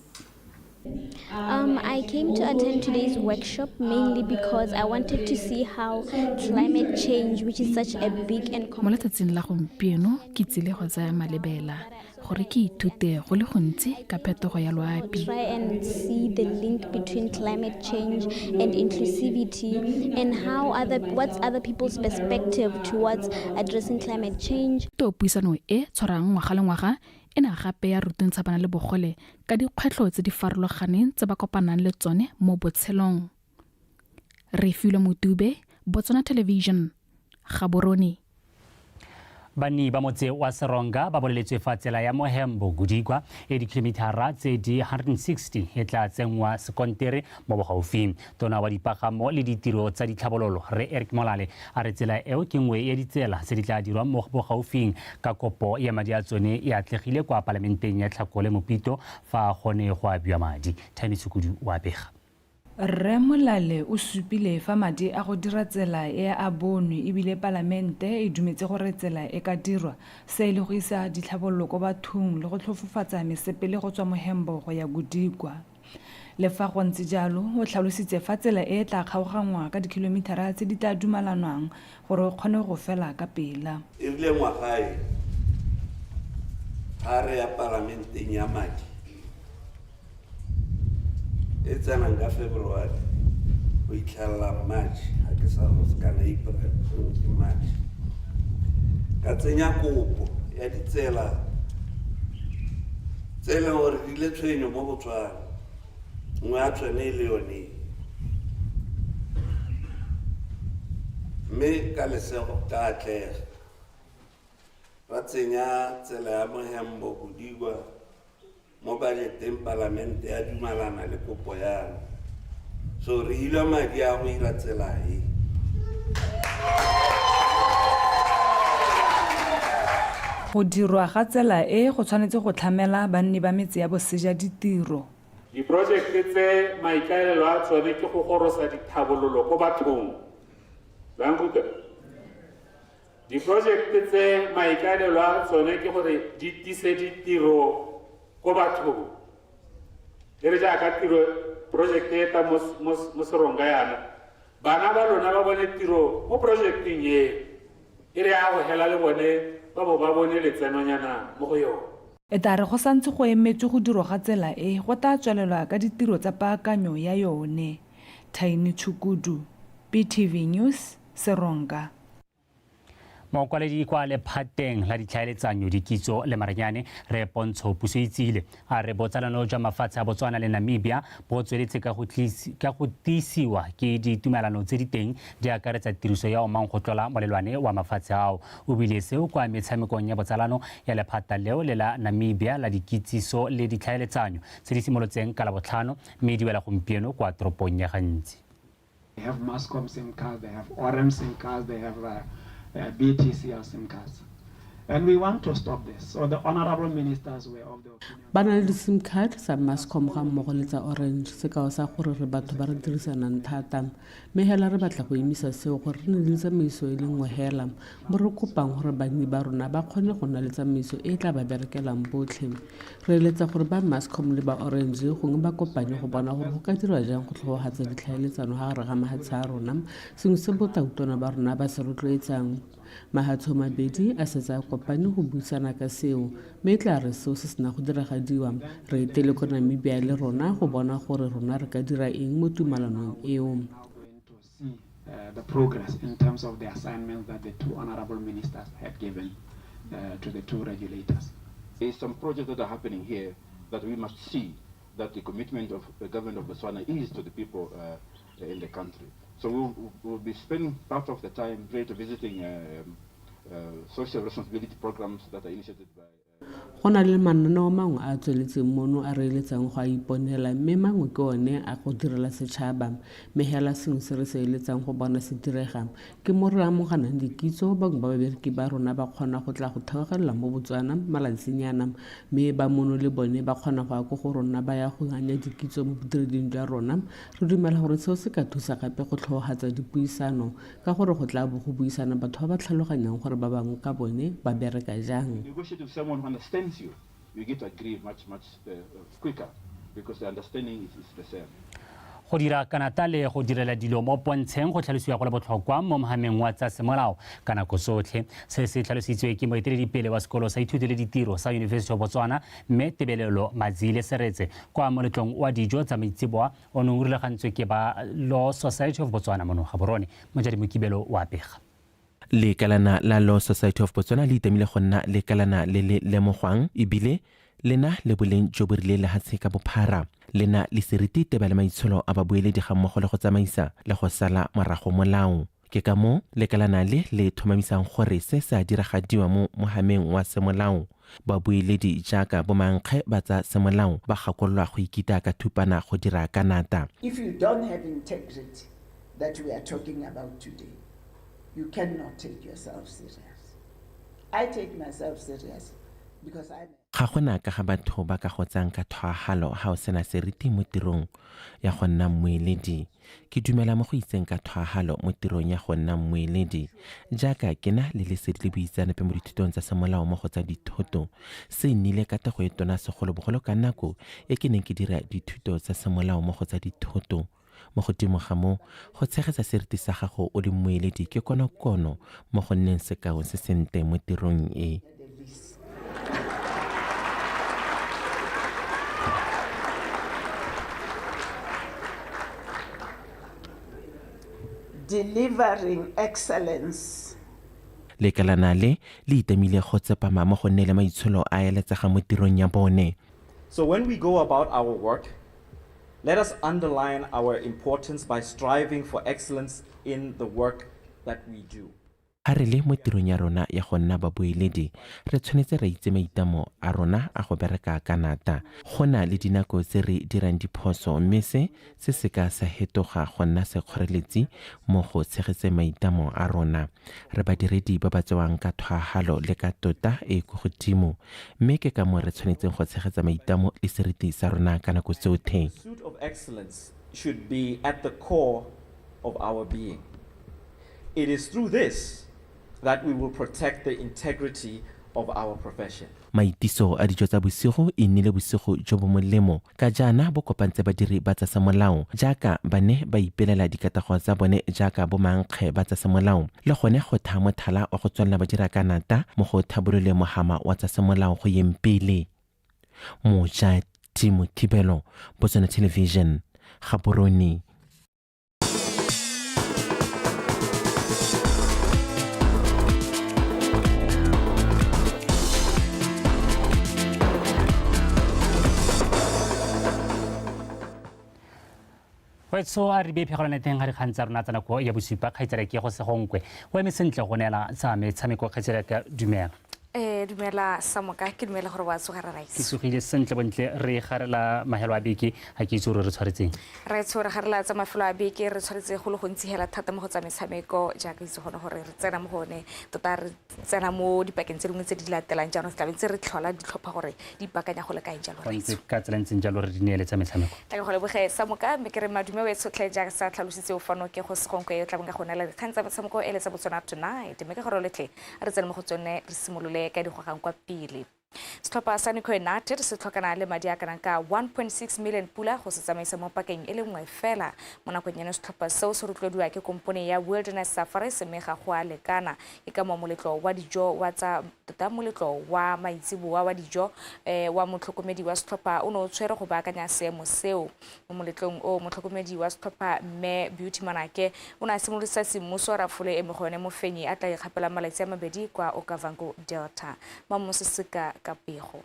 I came to attend today's workshop mainly because I wanted to see how climate change, which is such a big and Mo letsatsing la gompieno ke tsile go tsaya malebela gore ke ithute go le gontsi ka phetogo ya loapi. Try and see the link between climate change and inclusivity and what's other people's perspective towards addressing climate change. To puisano e tshwarang ngwaga le ngwaga e ne gape ya rutuntsha bana le bogole ka dikgwetlho tse di farologaneng tse ba kopanang le tsone mo botshelong. Refilwe Motube, Botswana Television, Gaborone. Banni ba motse wa Seronga ba boleletswe fa tsela ya Mohembo Gudigwa e dikilomitara tse di 160 e tla tsenngwa sekontere mo bogaufing. Tona wa dipagamo le ditiro tsa ditlhabololo Rre Eric Molale a re tsela eo ke nngwe ya ditsela tse di tla dirwang mo bogaufing ka kopo ya madi a tsone e atlegile kwa palamenteng ya Tlhakole Mopito fa gone go abiwa madi. Thami Tshukudu wa bega. Rre Molale o supile fa madi a go dira tsela e a bonwe ebile palamente e dumetse gore tsela e ka dirwa se e le go isa ditlhabololo ko bathong le go tlhofofatsa mesepele go tswa Mohembo go ya Gudigwa. Le fa go ntse jalo, o tlhalositse fa tsela e tla kgaoganngwa ka dikilomitara tse di tla dumalanwang gore o kgone go fela ka pela. E rile ngwaga e ga re ya palamenteng ya madi e tsenang ka February go itlhelela March, ga ke sa go kana April ke March, ka tsenya kopo ya ditsela tse e leng gore di le tshwenyo mo Botswana, nngwe ya tsone e le yone, mme ka lesego ka atlega ra tsenya tsela ya Mohembo Gudigwa mo budgeteng, palamente ya dumalana le kopo ya me, so re ile madi a go ira tsela e. Go dirwa ga tsela e go tshwanetse go tlhamela banni ba metse ya boseja ditiro. Diprojekte tse maikaelelo a tsone ke go gorosa dithabololo ko bathong. La nkutlwa? Diprojekte tse maikaelelo a tsone ke gore di tise ditiro ko bathong. E re jaaka tiro project e tla mo Seronga yana, bana ba lona ba bone tiro mo projecteng e, e re ya go hela le bone ba bo ba bone letsenonyana mo go yone. E tla re go santse go emetswe go dirwa ga tsela e, go tla tswelelwa ka ditiro tsa paakanyo ya yone. Thaini Tshukudu, BTV News, Seronga. Mokwaledi kwa lephateng la ditlhaeletsanyo, dikitso le maranyane Re Pontsho Puso Itsile a re botsalano jwa mafatshe a Botswana le Namibia bo tsweletse ka go tiisiwa ke ditumelano tse di teng di akaretsa tiriso ya omang go tlola molelwane wa mafatshe ao. O buile seo kwa metshamekong ya botsalano ya lephata leo le la Namibia la dikitsiso le ditlhaeletsanyo tse di simolotseng ka Labotlhano mme di wela gompieno kwa toropong ya Gantsi. They have Mascom SIM cards, they have Orange SIM cards, they have BTCL SIM cards. And we want to stop this. So the honorable ministers were of the opinion. Ba na le di-sim card tsa Mascom ga mmogo le tsa Orange, sekao sa gore re batho ba re dirisanang thata. Mme hela re batla go emisa seo gore re nne le tsamaiso e le nngwe hela, mo re kopang gore banni ba rona ba kgone go nna le tsamaiso e e tla ba berekelang botlhe. Re eletsa gore ba Mascom le ba Orange gongwe ba kopane go bona gore go ka dirwa jang go tlhogogatsa ditlhaeletsano ga gare ga mahatshe a rona, sengwe se botautona ba rona ba se rotloetsang. Mahatsho mabedi a setse a kopane go buisana ka seo, mme e tla re seo se sena go diragadiwa, re etele ko Namibia le rona go bona gore rona re ka dira eng mo tumalanong eo. The progress in terms of the assignments that the two honorable ministers had given to the two regulators. There's some projects that are happening here that we must see that the commitment of the government of Botswana is to the people in the country. So we'll be spending part of the time really visiting social responsibility programs that are initiated by... Go na le mananeo mangwe a a tsweletseng mono a re eletsang go a iponela, mme mangwe ke one a go direla setšhaba. Mme hela sengwe se re se eletsang go bona se direga ke mo re amoganang dikitso, bangwe ba babereki ba rona ba kgona go tla go theogelela mo Botswana malatsinyana, mme ba mono le bone ba kgona go ya ko go rona ba ya go anya dikitso mo bodireding jwa rona. Re dumela gore seo se ka thusa gape go tlhogogatsa dipuisano, ka gore go tla bo go buisana batho ba ba tlhaloganyang gore ba bangwe ka bone ba bereka jang. Negotiate with someone who understands you, you get to agree much, much quicker because the understanding is the same. Go dira kanata le go direla dilo mo pontsheng go tlhalosiwa go le botlhokwa mo mohameng wa tsa semolao ka nako tsotlhe. Se se tlhalositswe ke moeteledipele wa sekolo sa ithuto le ditiro sa University of Botswana, mme Tebelelo Madzile Seretse, kwa moletlong wa dijo tsa maitseboa o neng o rulagantswe ke ba Law Society of Botswana mono Gaborone. Mojadi Mokibelo wa pega. Lekalana la Law Society of Botswana le itamile go nna lekalana le le lemogwang ebile le na le boleng jo bo rileng lehatshe ka bophara. Le na le seriti teba le maitsholo a babueledi ga mmogo le go tsamaisa le go sala morago molao. Ke ka moo lekalana le le tlhomamisang gore se se a diragadiwa mo mohameng wa semolao. Babueledi jaaka bomankge ba tsa semolao ba gakololwa go ikita ka thupana go dira ka nata. If you don't have integrity that we are talking about today, you cannot take yourself serious. I take myself serious because I'm... Ga gona ka ga batho ba ka go tsang ka tlhoahalo ha o sena seriti mo tirong ya go nna mmueledi. Ke dumela mo go itseng ka tlhoahalo mo tirong ya go nna mmueledi. Jaaka ke na le lesedi le boitseanape mo dithutong tsa semolao mo go tsa dithoto, se nnile ka tego e tona segolobogolo ka nako e ke neng ke dira dithuto tsa semolao mo go tsa dithoto. Mo godimo ga moo, go tshegetsa seriti sa gago o le mmueledi ke konokono mo go nneng sekao se sentle mo tirong e. Delivering excellence. Lekalana le le itamile go tsepama mo go nne le maitsholo a eletsegang mo tirong ya bone. So when we go about our work, let us underline our importance by striving for excellence in the work that we do. Ha re le mo tirong ya rona ya go nna babueledi, re tshwanetse ra itse maitlamo a rona a go bereka ka nata. Go na le dinako tse re dirang diphoso, mme se se se ka sa hetoga go nna sekgoreletsi mo go tshegetseng maitlamo a rona. Re badiredi ba ba tsewang ka tlhoahalo le ka tota e ko godimo, mme ke ka moo re tshwanetseng go tshegetsa maitlamo le seriti sa rona ka nako tsotlhe. The pursuit of excellence should be at the core of our being. It is through this that we will protect the integrity of our profession. Maitiso a dijo tsa bosigo e nnile bosigo jo bo molemo ka jaana bo kopantse badiri ba tsa semolao jaaka ba ne ba ipelela dikatego tsa bone jaaka bomankge ba tsa semolao, le gone go thaa mothala wa go tswelela ba dira ka nata mo go thabololeng mohama wa tsa semolao go yeng pele. Moja Timo Thibelo, Botswana Television, Gaborone. Wetso a re be phegelo neteng ga dikgang tsa rona tsa nako ya bosupa, kgaitsadi ke go segonkwe. O eme sentle go neela tsa metshameko, kgaitsadi ka dumela. Dumela Samoka, ke dumela gore wa tsoga re Ke tsogile sentle bontle, re garela mahelo a beke, ga ke itse gore re tshwaretseng. Re tshwere garela tsa mafelo a beke, re tshwaretse go le gontsi hela thata mo go tsa metshameko, jaaka itse gone gore re tsena mo go one tota, re tsena mo dipakeng tse dingwe tse di latelang, jaanong tlabe ntse re tlhola ditlhopha gore di ipakanya go le kae jalo. Go ntse ka tsela ntseng jalo, re di neele tsa metshameko. Tla ke go leboge Samoka, mme ke re madume o e tshotlhe jaaka sa tlhalositse o fano ke go segonko e o tlabeng ka go neela dikgang tsa metshameko e le tsa Botswana Tonight, mme ke gore letlhe re tsene mo go tsone, re simolole ka digogang kwa pele. Setlhopha sa Nico United se tlhokana le madi a kanang ka 1.6 million pula go se tsamaisa mo pakeng e le nngwe fela. Mo nakong eno setlhopha seo se rotloediwa ke kompone ya Wilderness Safaris, mme ga go a lekana. Ke ka mo moletlo wa dijo wa tsa tota moletlo wa maitseboa wa dijo wa motlhokomedi wa setlhopha o ne o tshwere go baakanya seemo seo. Mo moletlong o, motlhokomedi wa setlhopha mme Beauty Manake o ne a simolodisa semmuso rafole e mo go yone mofenyi a tla ikgapelang malatsi a mabedi kwa Okavango Delta. Mamoseseka ka pego.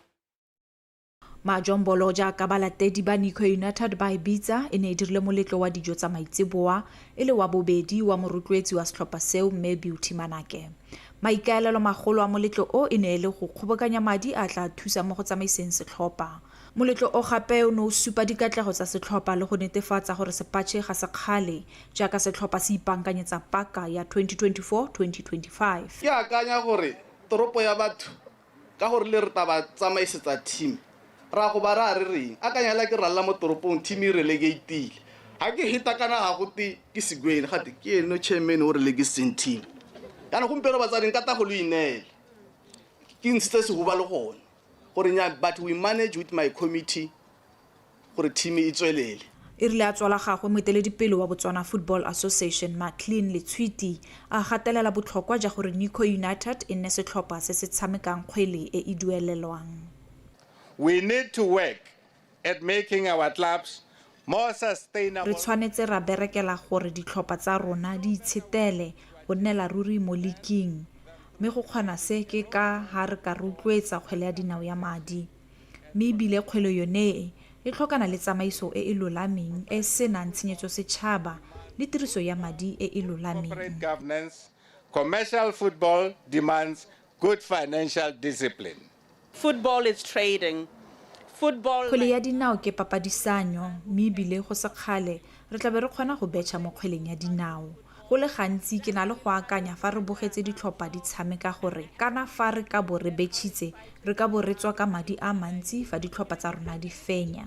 Majombolo jaaka balatedi ba Nico United ba e bitsa e ne e dirile moletlo wa dijo tsa maitseboa e le wa bobedi wa morotloetsi wa setlhopha seo mme Beauty Manake. Maikaelelo magolo a moletlo o e ne e le go kgobokanya madi a tla thusa mo go tsamaiseng setlhopha. Moletlo o gape o ne o supa dikatlego tsa setlhopha le go netefatsa gore sepatšhe ga se kgale jaaka setlhopha se ipaakanyetsa paka ya 2024-2025. Ke akanya gore toropo ya batho ka gore le re tla ba tsamaisetsa team, ra go ba ra re reng akanya la ke ralla mo toropong, team e relegatile, ga ke heta kana ga go te ke segwele gate ke eno chairman o relegasitseng team. Jaanong gompieno batsadi nka ta go lo ineela, ke ntshitse sehuba le gone gore nya, but we manage with my committee gore team e tswelele. E rile a tswala gagwe, moeteledipele wa Botswana Football Association Maclean Letshwiti a gatelela botlhokwa ja gore Nico United e nne setlhopha se se tshamekang kgwele e e duelelwang. We need to work at making our clubs more sustainable. Re tshwanetse ra berekela gore ditlhopha tsa rona di itshetele go nnela ruri mo liking, mme go kgona se ke ka ha re ka rotloetsa kgwele ya dinao ya madi, mme ebile kgwele yone e e tlhokana le tsamaiso e e lolameng e senang tshenyetso setšhaba le tiriso ya madi e e lolameng. Corporate governance, commercial football demands good financial discipline. Football is trading. Football. Kgwele ya dinao ke papadisanyo, mme ebile go se kgale re tlabe re kgona go betšha mo kgweleng ya dinao. Go le gantsi ke na le go akanya fa re bogetse ditlhopha di tshameka gore kana fa re ka bo re betšhitse re ka bo re tswa ka madi a mantsi fa ditlhopha tsa rona di fenya.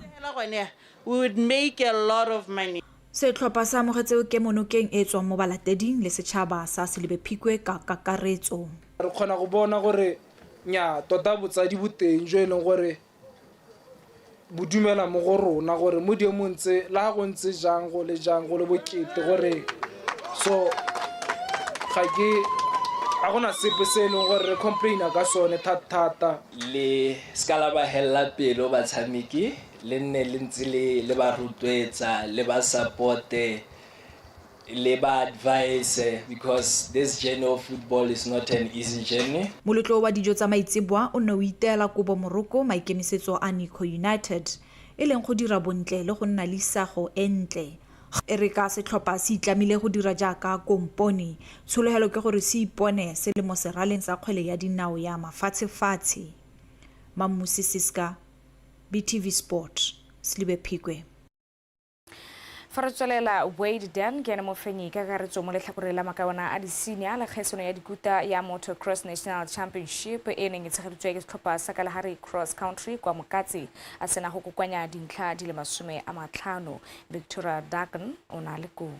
We would make a lot of money. Setlhopha se amogetse kemonokeng e tswang mo balateding le setšhaba sa Selebi Phikwe ka kakaretso. Re kgona go bona gore nya tota botsadi bo teng jo e leng gore bo dumela mo go rona gore mo diemong tse le ha go ntse jang go le jang go le bokete gore so ga ke a gona sepe se e leng gore re complaina ka sone thata-thata. Le ska la ba hella pelo batshameki, le nne le ntse le ba rotloetsa, le ba supporte, le ba advise, because this journey of football is not an easy journey. Moletlo wa dijo tsa maitseboa o ne o iteela kobo moroko maikemisetso a Nico United e leng go dira bontle le go nna le isago e ntle. E re ka setlhopha se itlamile go dira jaaka kompone, tshologelo ke gore se ipone se le mo seraleng sa kgwele ya dinao ya mafatshefatshe. Mammusi Siska, BTV Sport, Selebi Phikwe. Fa re tswelela, Wade Dan ke ene mofenyi ka kakaretso mo letlhakoreng la makawana a di-senior le kgaisano ya dikuta ya Motocross National Championship e neng e tshegeditswe ke setlhopha sa Kalahari Cross Country kwa Mokatse, a sena go kokoanya dintlha di le 50. Victoria Dagan o na le koo.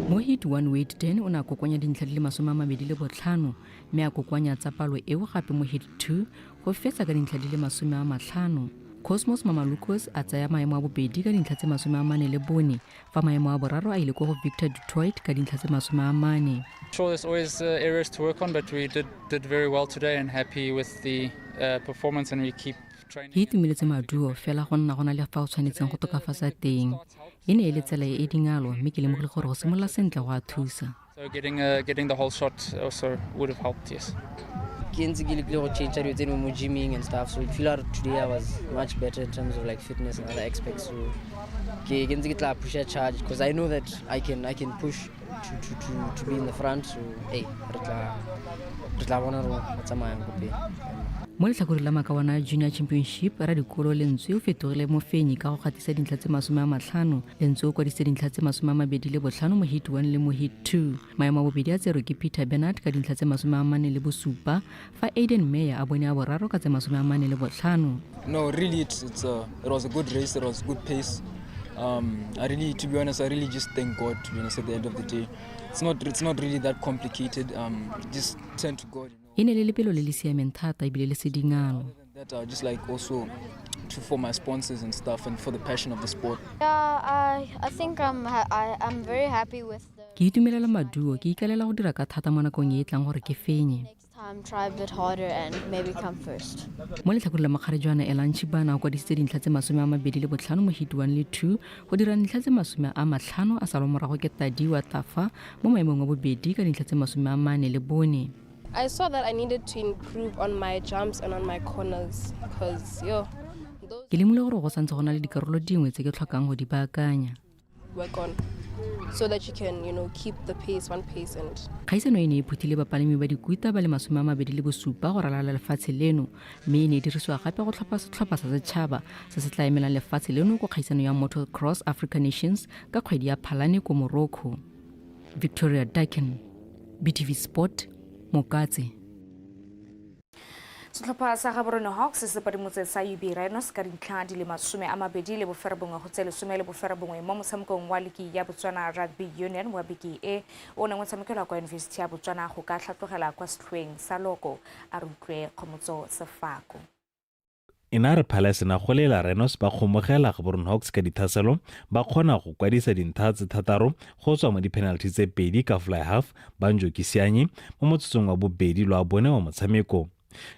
Mo heat 1, Wade Dan o ne a kokoanya dintlha di le 25, mme a kokoanya tsa palo eo gape mo heat 2 go fetsa ka dintlha di le 50. Cosmos Mamalukos a tsaya maemo a bobedi ka dintlha tse 44, fa maemo a boraro a ile ko go Victor Detroit ka dintlha tse 40. Sure, there's always areas to work on, but we did very well today and happy with the performance, and we keep training. Ke itumeletse maduo, fela go nna go na le fa o tshwanetseng go tokafatsa teng. E ne e le tsela e e dingalo, mme ke lemogile gore go simolola sentle go a thusa. So getting the whole shot also would have helped, yes. Ke ntse ke lekile go change dilo tse dingwe mo gymming and stuff, so I feel like today I was much better in terms of like fitness and other aspects, so ke ntse ke tla push a charge because I know that I can push to be in the front, so hey, re tla Re tla bona gore go tsamayang ko pele. Mo letlhakoreng la Makawana Junior Championship, radikolo Lentswe o fetogile mofenyi ka go gatisa dintlha tse 50. Lentswe o kwadisitse dintlha tse 25 mo heat 1 le mo heat 2. Maemo a bobedi a tserwe ke Peter Bernard ka dintlha tse 47, fa Aiden Meyer a bone a boraro ka tse 45. No, really, it was a good race. It was good pace. I really, to be honest, I really just thank God. To be honest, at the end of the day, it's not really that complicated. Just turn to God. E ne le lebelo le le siameng thata ebile le se dingalo. That I just like also to for my sponsors and stuff and for the passion of the sport. Yeah, I think I'm very happy with the Ke itumelela maduo, ke ikaelela go dira ka thata mo nakong e e tlang gore ke fenye. Next time try a bit harder and maybe come first. Mo letlhakoreng la makgarejwana, Elan Chibana o kwadisitse dintlha tse 25 mo heat 1 le 2 go dira dintlha tse 50, a salwa morago ke Tadiwa Tafa mo maemong a bobedi ka dintlha tse 44. I saw that I needed to improve on my jumps and on my corners because, yo, those Ke lemogile gore go santse go na le dikarolo dingwe tse ke tlhokang go di baakanya. Work on so that you can keep the pace, one pace and Kgaisano e ne e phuthile bapalami ba dikuta ba le 27 go ralala lefatshe leno, mme e ne e dirisiwa gape go tlhopha setlhopha sa setšhaba se se tla emelang lefatshe leno ko kgaisano ya Motocross Africa Nations ka kgwedi ya Phalane ko Morocco. Victoria Dakin, BTV Sport, Mokatse. Setlhopha sa Gaborone Hawks se padimotse sa UB Rhinos ka dintlha di le 29 go tse 19 mo motshamekong wa liki ya Botswana Rugby Union wa beke e o neng o tshamekelwa kwa Yunibesithi ya Botswana go ka tlhatlogela kwa setlhoeng sa loko. A re utlwe Kgomotso Sefako. E na re phala sena go lela, Rhinos ba kgomogela Gaborone Hawks ka dithaselo, ba kgona go kwadisa dintlha tse thataro go tswa mo di-penalty tse pedi ka fly half Banjo Kisianyi mo motsotsong wa bobedi lwa bone wa motshameko.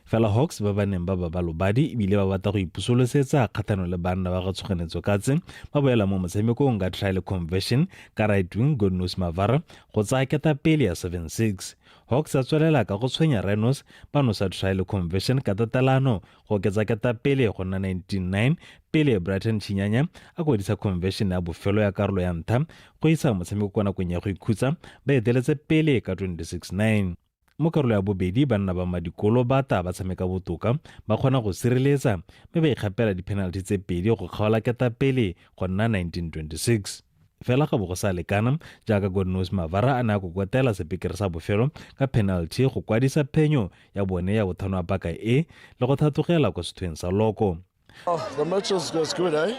Fela Hawks ba ba neng ba ba lobadi ebile ba batla go ipusolosetsa kgatlhanong le banna ba ga Tshoganetso Katse, ba boela mo motshamekong ka try le conversion ka right wing Godnose Mavara go tsaya ketapele ya 7-6. Hawks a tswelela ka go tshwenya Rhinos, ba nosa try le conversion ka tatelano go oketsa ketapele go nna 19-9, pele Brighton Chinyanya a kwadisa conversion ya bofelo ya karolo ya ntlha go isa motshameko kwa nakong ya go ikhutsa ba eteletse pele ka 26-9. Mo karolo ya bobedi, banna ba madikolo ba ta ba tshameka botoka, ba kgona go sireletsa mme ba ikgapela di-penalty tse pedi go kgaola ketapele go nna 19-26. Fela ga bo go sa lekana, jaaka Godnose Mavara a ne a kokotela sepekere sa bofelo ka penalty go kwadisa phenyo ya bone ya bothano wa paka e le go thatogela kwa sethweng sa loko. Oh, the match was good, eh?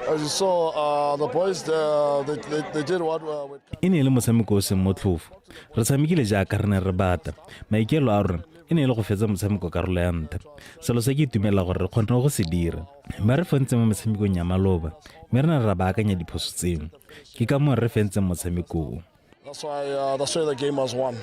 As you saw, the boys, they did what we E ne e le motshameko o seng motlhofo. Re tshamekile jaaka re ne re bata. Maikelo a rona e ne e le go fetsa motshameko karolo ya ntlha, selo se ke itumelela gore re kgonne go se dira. Mme re fentse mo metshamekong ya maloba, mme re ne ra baakanya diphoso tseno, ke ka moo re fentseng motshameko o. That's why the game was won.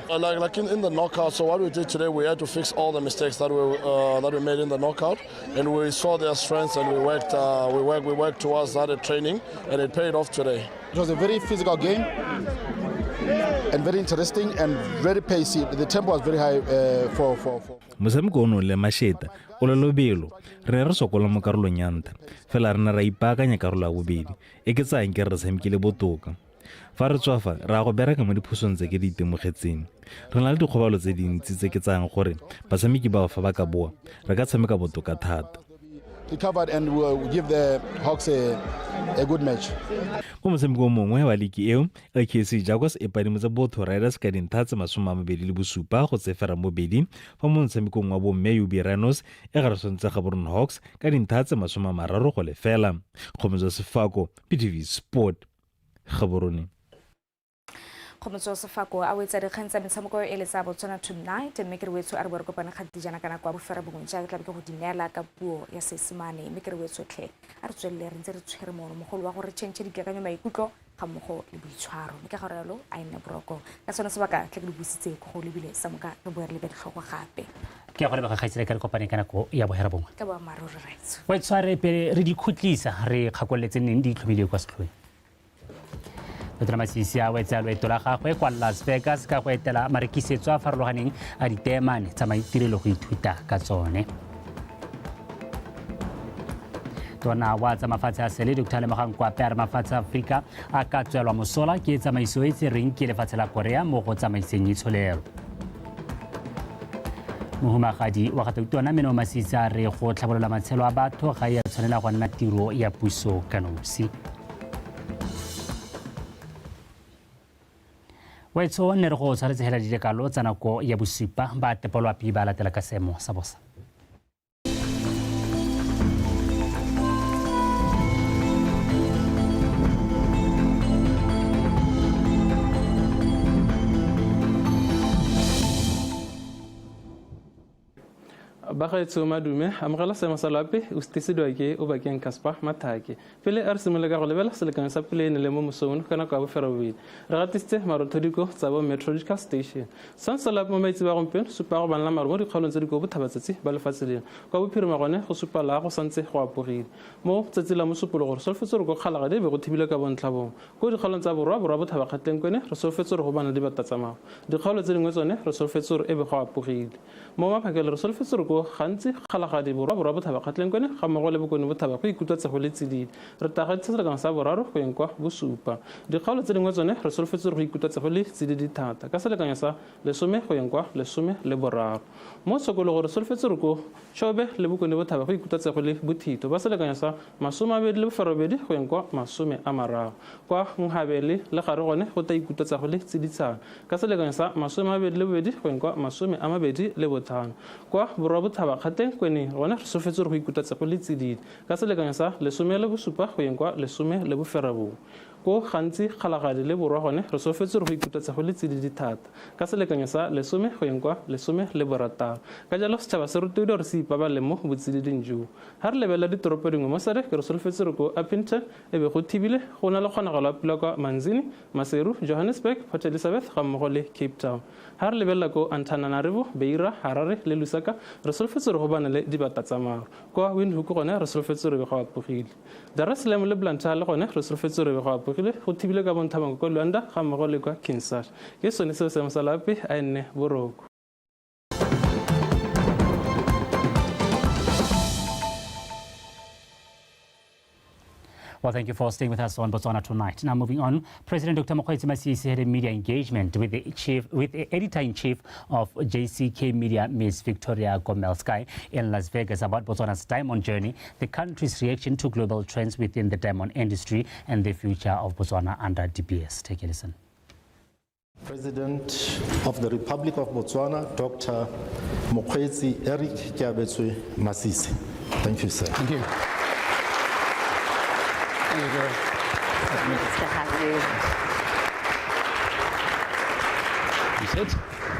Like in the knockout. So what we did today, we had to fix all the mistakes that we made in the knockout, and we saw their strengths, and we worked towards that at training, and it paid off today. It was a very physical game and very interesting and very pacey. The tempo was very high for Motshameko o ne o le mašeta, o le lobelo. Re ne re sokola mo karolong ya ntlha, fela re ne ra ipaakanya karolo ya bobedi e ke tsayang ke re tshamekile botoka. Fa re tswa fa, re a go bereka mo diphosong tse ke di itemogetseng. Re na le dikgobalo tse dintsi tse ke tsayang gore batshameki bao fa ba ka boa, re ka tshameka botoka thata. Recovered and we'll give the Hawks a good match. Mo motshamekong mongwe wa liki eo, LKC Jaguars e padimotse Botho Riders ka dintlha tse 27 go tse 2, fa mo motshamekong wa bomme UB Rhinos e garesantse Gaborone Hawks ka dintlha tse 30-0. Kgomotso Sefako, BTV Sport, Gaborone. Kgomotso Sefako a wetsa dikgang tsa metshameko e le tsa Botswana Tonight, mme ke re wetso a re bo re kopane gantsi jaana ka nako ya bofera bongwe jaaka tlabe ke go di neela ka puo ya Seesemane. Mme ke re wetsotlhe a re tswelele re ntse re tshwere mono mogolo wa gore change dikakanyo, maikutlo ga mmogo le boitshwaro, mme ka gore yalo a e nne boroko ka sone sebaka tle ke di busitse ko go lebile sa moka re boe re lebe ditlhoko gape. Ke ya go lebega kgaitsile ka re kopane ka nako ya bohera bongwe. Ka boammaaruri, raitso. Wa tshware pele re di khutlisa, re kgakololetse neng di itlhomile kwa setlhoeng. Dr Masisi a wetsa loeto la gagwe kwa Las Vegas ka go etela marekisetso a farologaneng a diteemane tsa maitirelo go ithuta ka tsone. Tona wa tsa mafatshe a sele Dr Lemogang Kwape a re mafatshe a Aforika a ka tswelwa mosola ke tsamaiso e tsereng ke lefatshe la Korea mo go tsamaiseng itsholelo. Mohumagadi wa ga Tautona Meno Masisi a re go tlhabolola matshelo a batho ga e a tshwanela go nna tiro ya puso ka nosi. Wetso ne re go tshwaretse hela dilekalo tsa nako ya bosupa ba tepolwapi ba latela ka seemo sa bosa. Bagaetsho madume, amogela seemo sa loapi o setisediwa ke Obakeng Casper Mathake. Pele a re simolole ka go lebela selekanyo sa pula e ne le mo mosong ka nako ya boferabobedi. Re gatisitse marothodiko tsa bo Meteorological Station. Santse sa loapi mo maitseboa a gompieno supa go banna maru mo dikgaolong tse di ko bothabatsatsi ba lefatshe leno. Kwa bophirima gone go supa la go santse go apogile. Mo tsatsi la mosupologo re solofetse gore ko Kgalagadi e be go thibile ka bontlha bongwe. Ko dikgaolong tsa borwa borwa bothabakgatleng kwene re solofetse gore go bana le dibata tsa maru. Dikgaolo tse dingwe tsone re solofetse gore e be go apogile. Mo maphakelo re solofetse gore ko gantsi Kgalagadi borwa borwa bothabakgatleng kwene ga mmogo le bokone bothaba go ikutlwa go le tsididi. Re tagaditse selekano sa boraro go yeng kwa bosupa. Dikgaolo tse dingwe tsone re solofetse gore go ikutlwa go le tsididi thata ka selekanyo sa 10 go yeng kwa 13. Mo tshokologo re solofetse gore ko Chobe le bokone bothaba go ikutlwa go le bothito ba selekanyo sa 28 go yeng kwa 30. Kwa Nghabele le gare gone go ta ikutlwa go le tsiditsana ka selekanyo sa 22 go yeng kwa 25. Kwa borwa bothaba kgateng kweneng gone re solofetse gore go ikutlwa go le tsididi ka selekanyo sa 17 go yeng kwa 19. Ko gantsi Kgalagadi le borwa gone re solofetse gore go ikutlwa go le tsididi thata ka selekanyo sa 10 go yeng kwa 16. Ka jalo setšhaba se rutiwe gore se ipabalele mo botsididing joo. Ha re lebelela ditoropo dingwe mo SADC re solofetse gore ko Upington e be go thibile go na le kgonagalo ya pula kwa Manzini, Maseru, Johannesburg, Port Elizabeth ga mmogo le Cape Town. Ha re lebelela ko Antananarivo, Beira, Harare le Lusaka re solofetse gore go bana le dibata tsa maru. Kwa Windhoek gone re solofetse gore go apogile. Dar es Salaam le Blantyre le gone re solofetse gore go apogile go thibile ka bonthabang kwa Luanda ga mmogo le kwa Kinshasa. Ke sone seo seemo sa loapi a nne boroko. Well, thank you for staying with us on Botswana Tonight. Now, moving on, President Dr. Mokgweetsi Masisi had a media engagement with the editor-in-chief of JCK Media, Ms. Victoria Gomelsky, in Las Vegas about Botswana's diamond journey, the country's reaction to global trends within the diamond industry, and the future of Botswana under DBS. Take a listen. President of the Republic of Botswana, Dr. Mokgweetsi Eric Keabetswe Masisi. Thank you, sir. Thank you. Thank you. Nice to have you. You sit.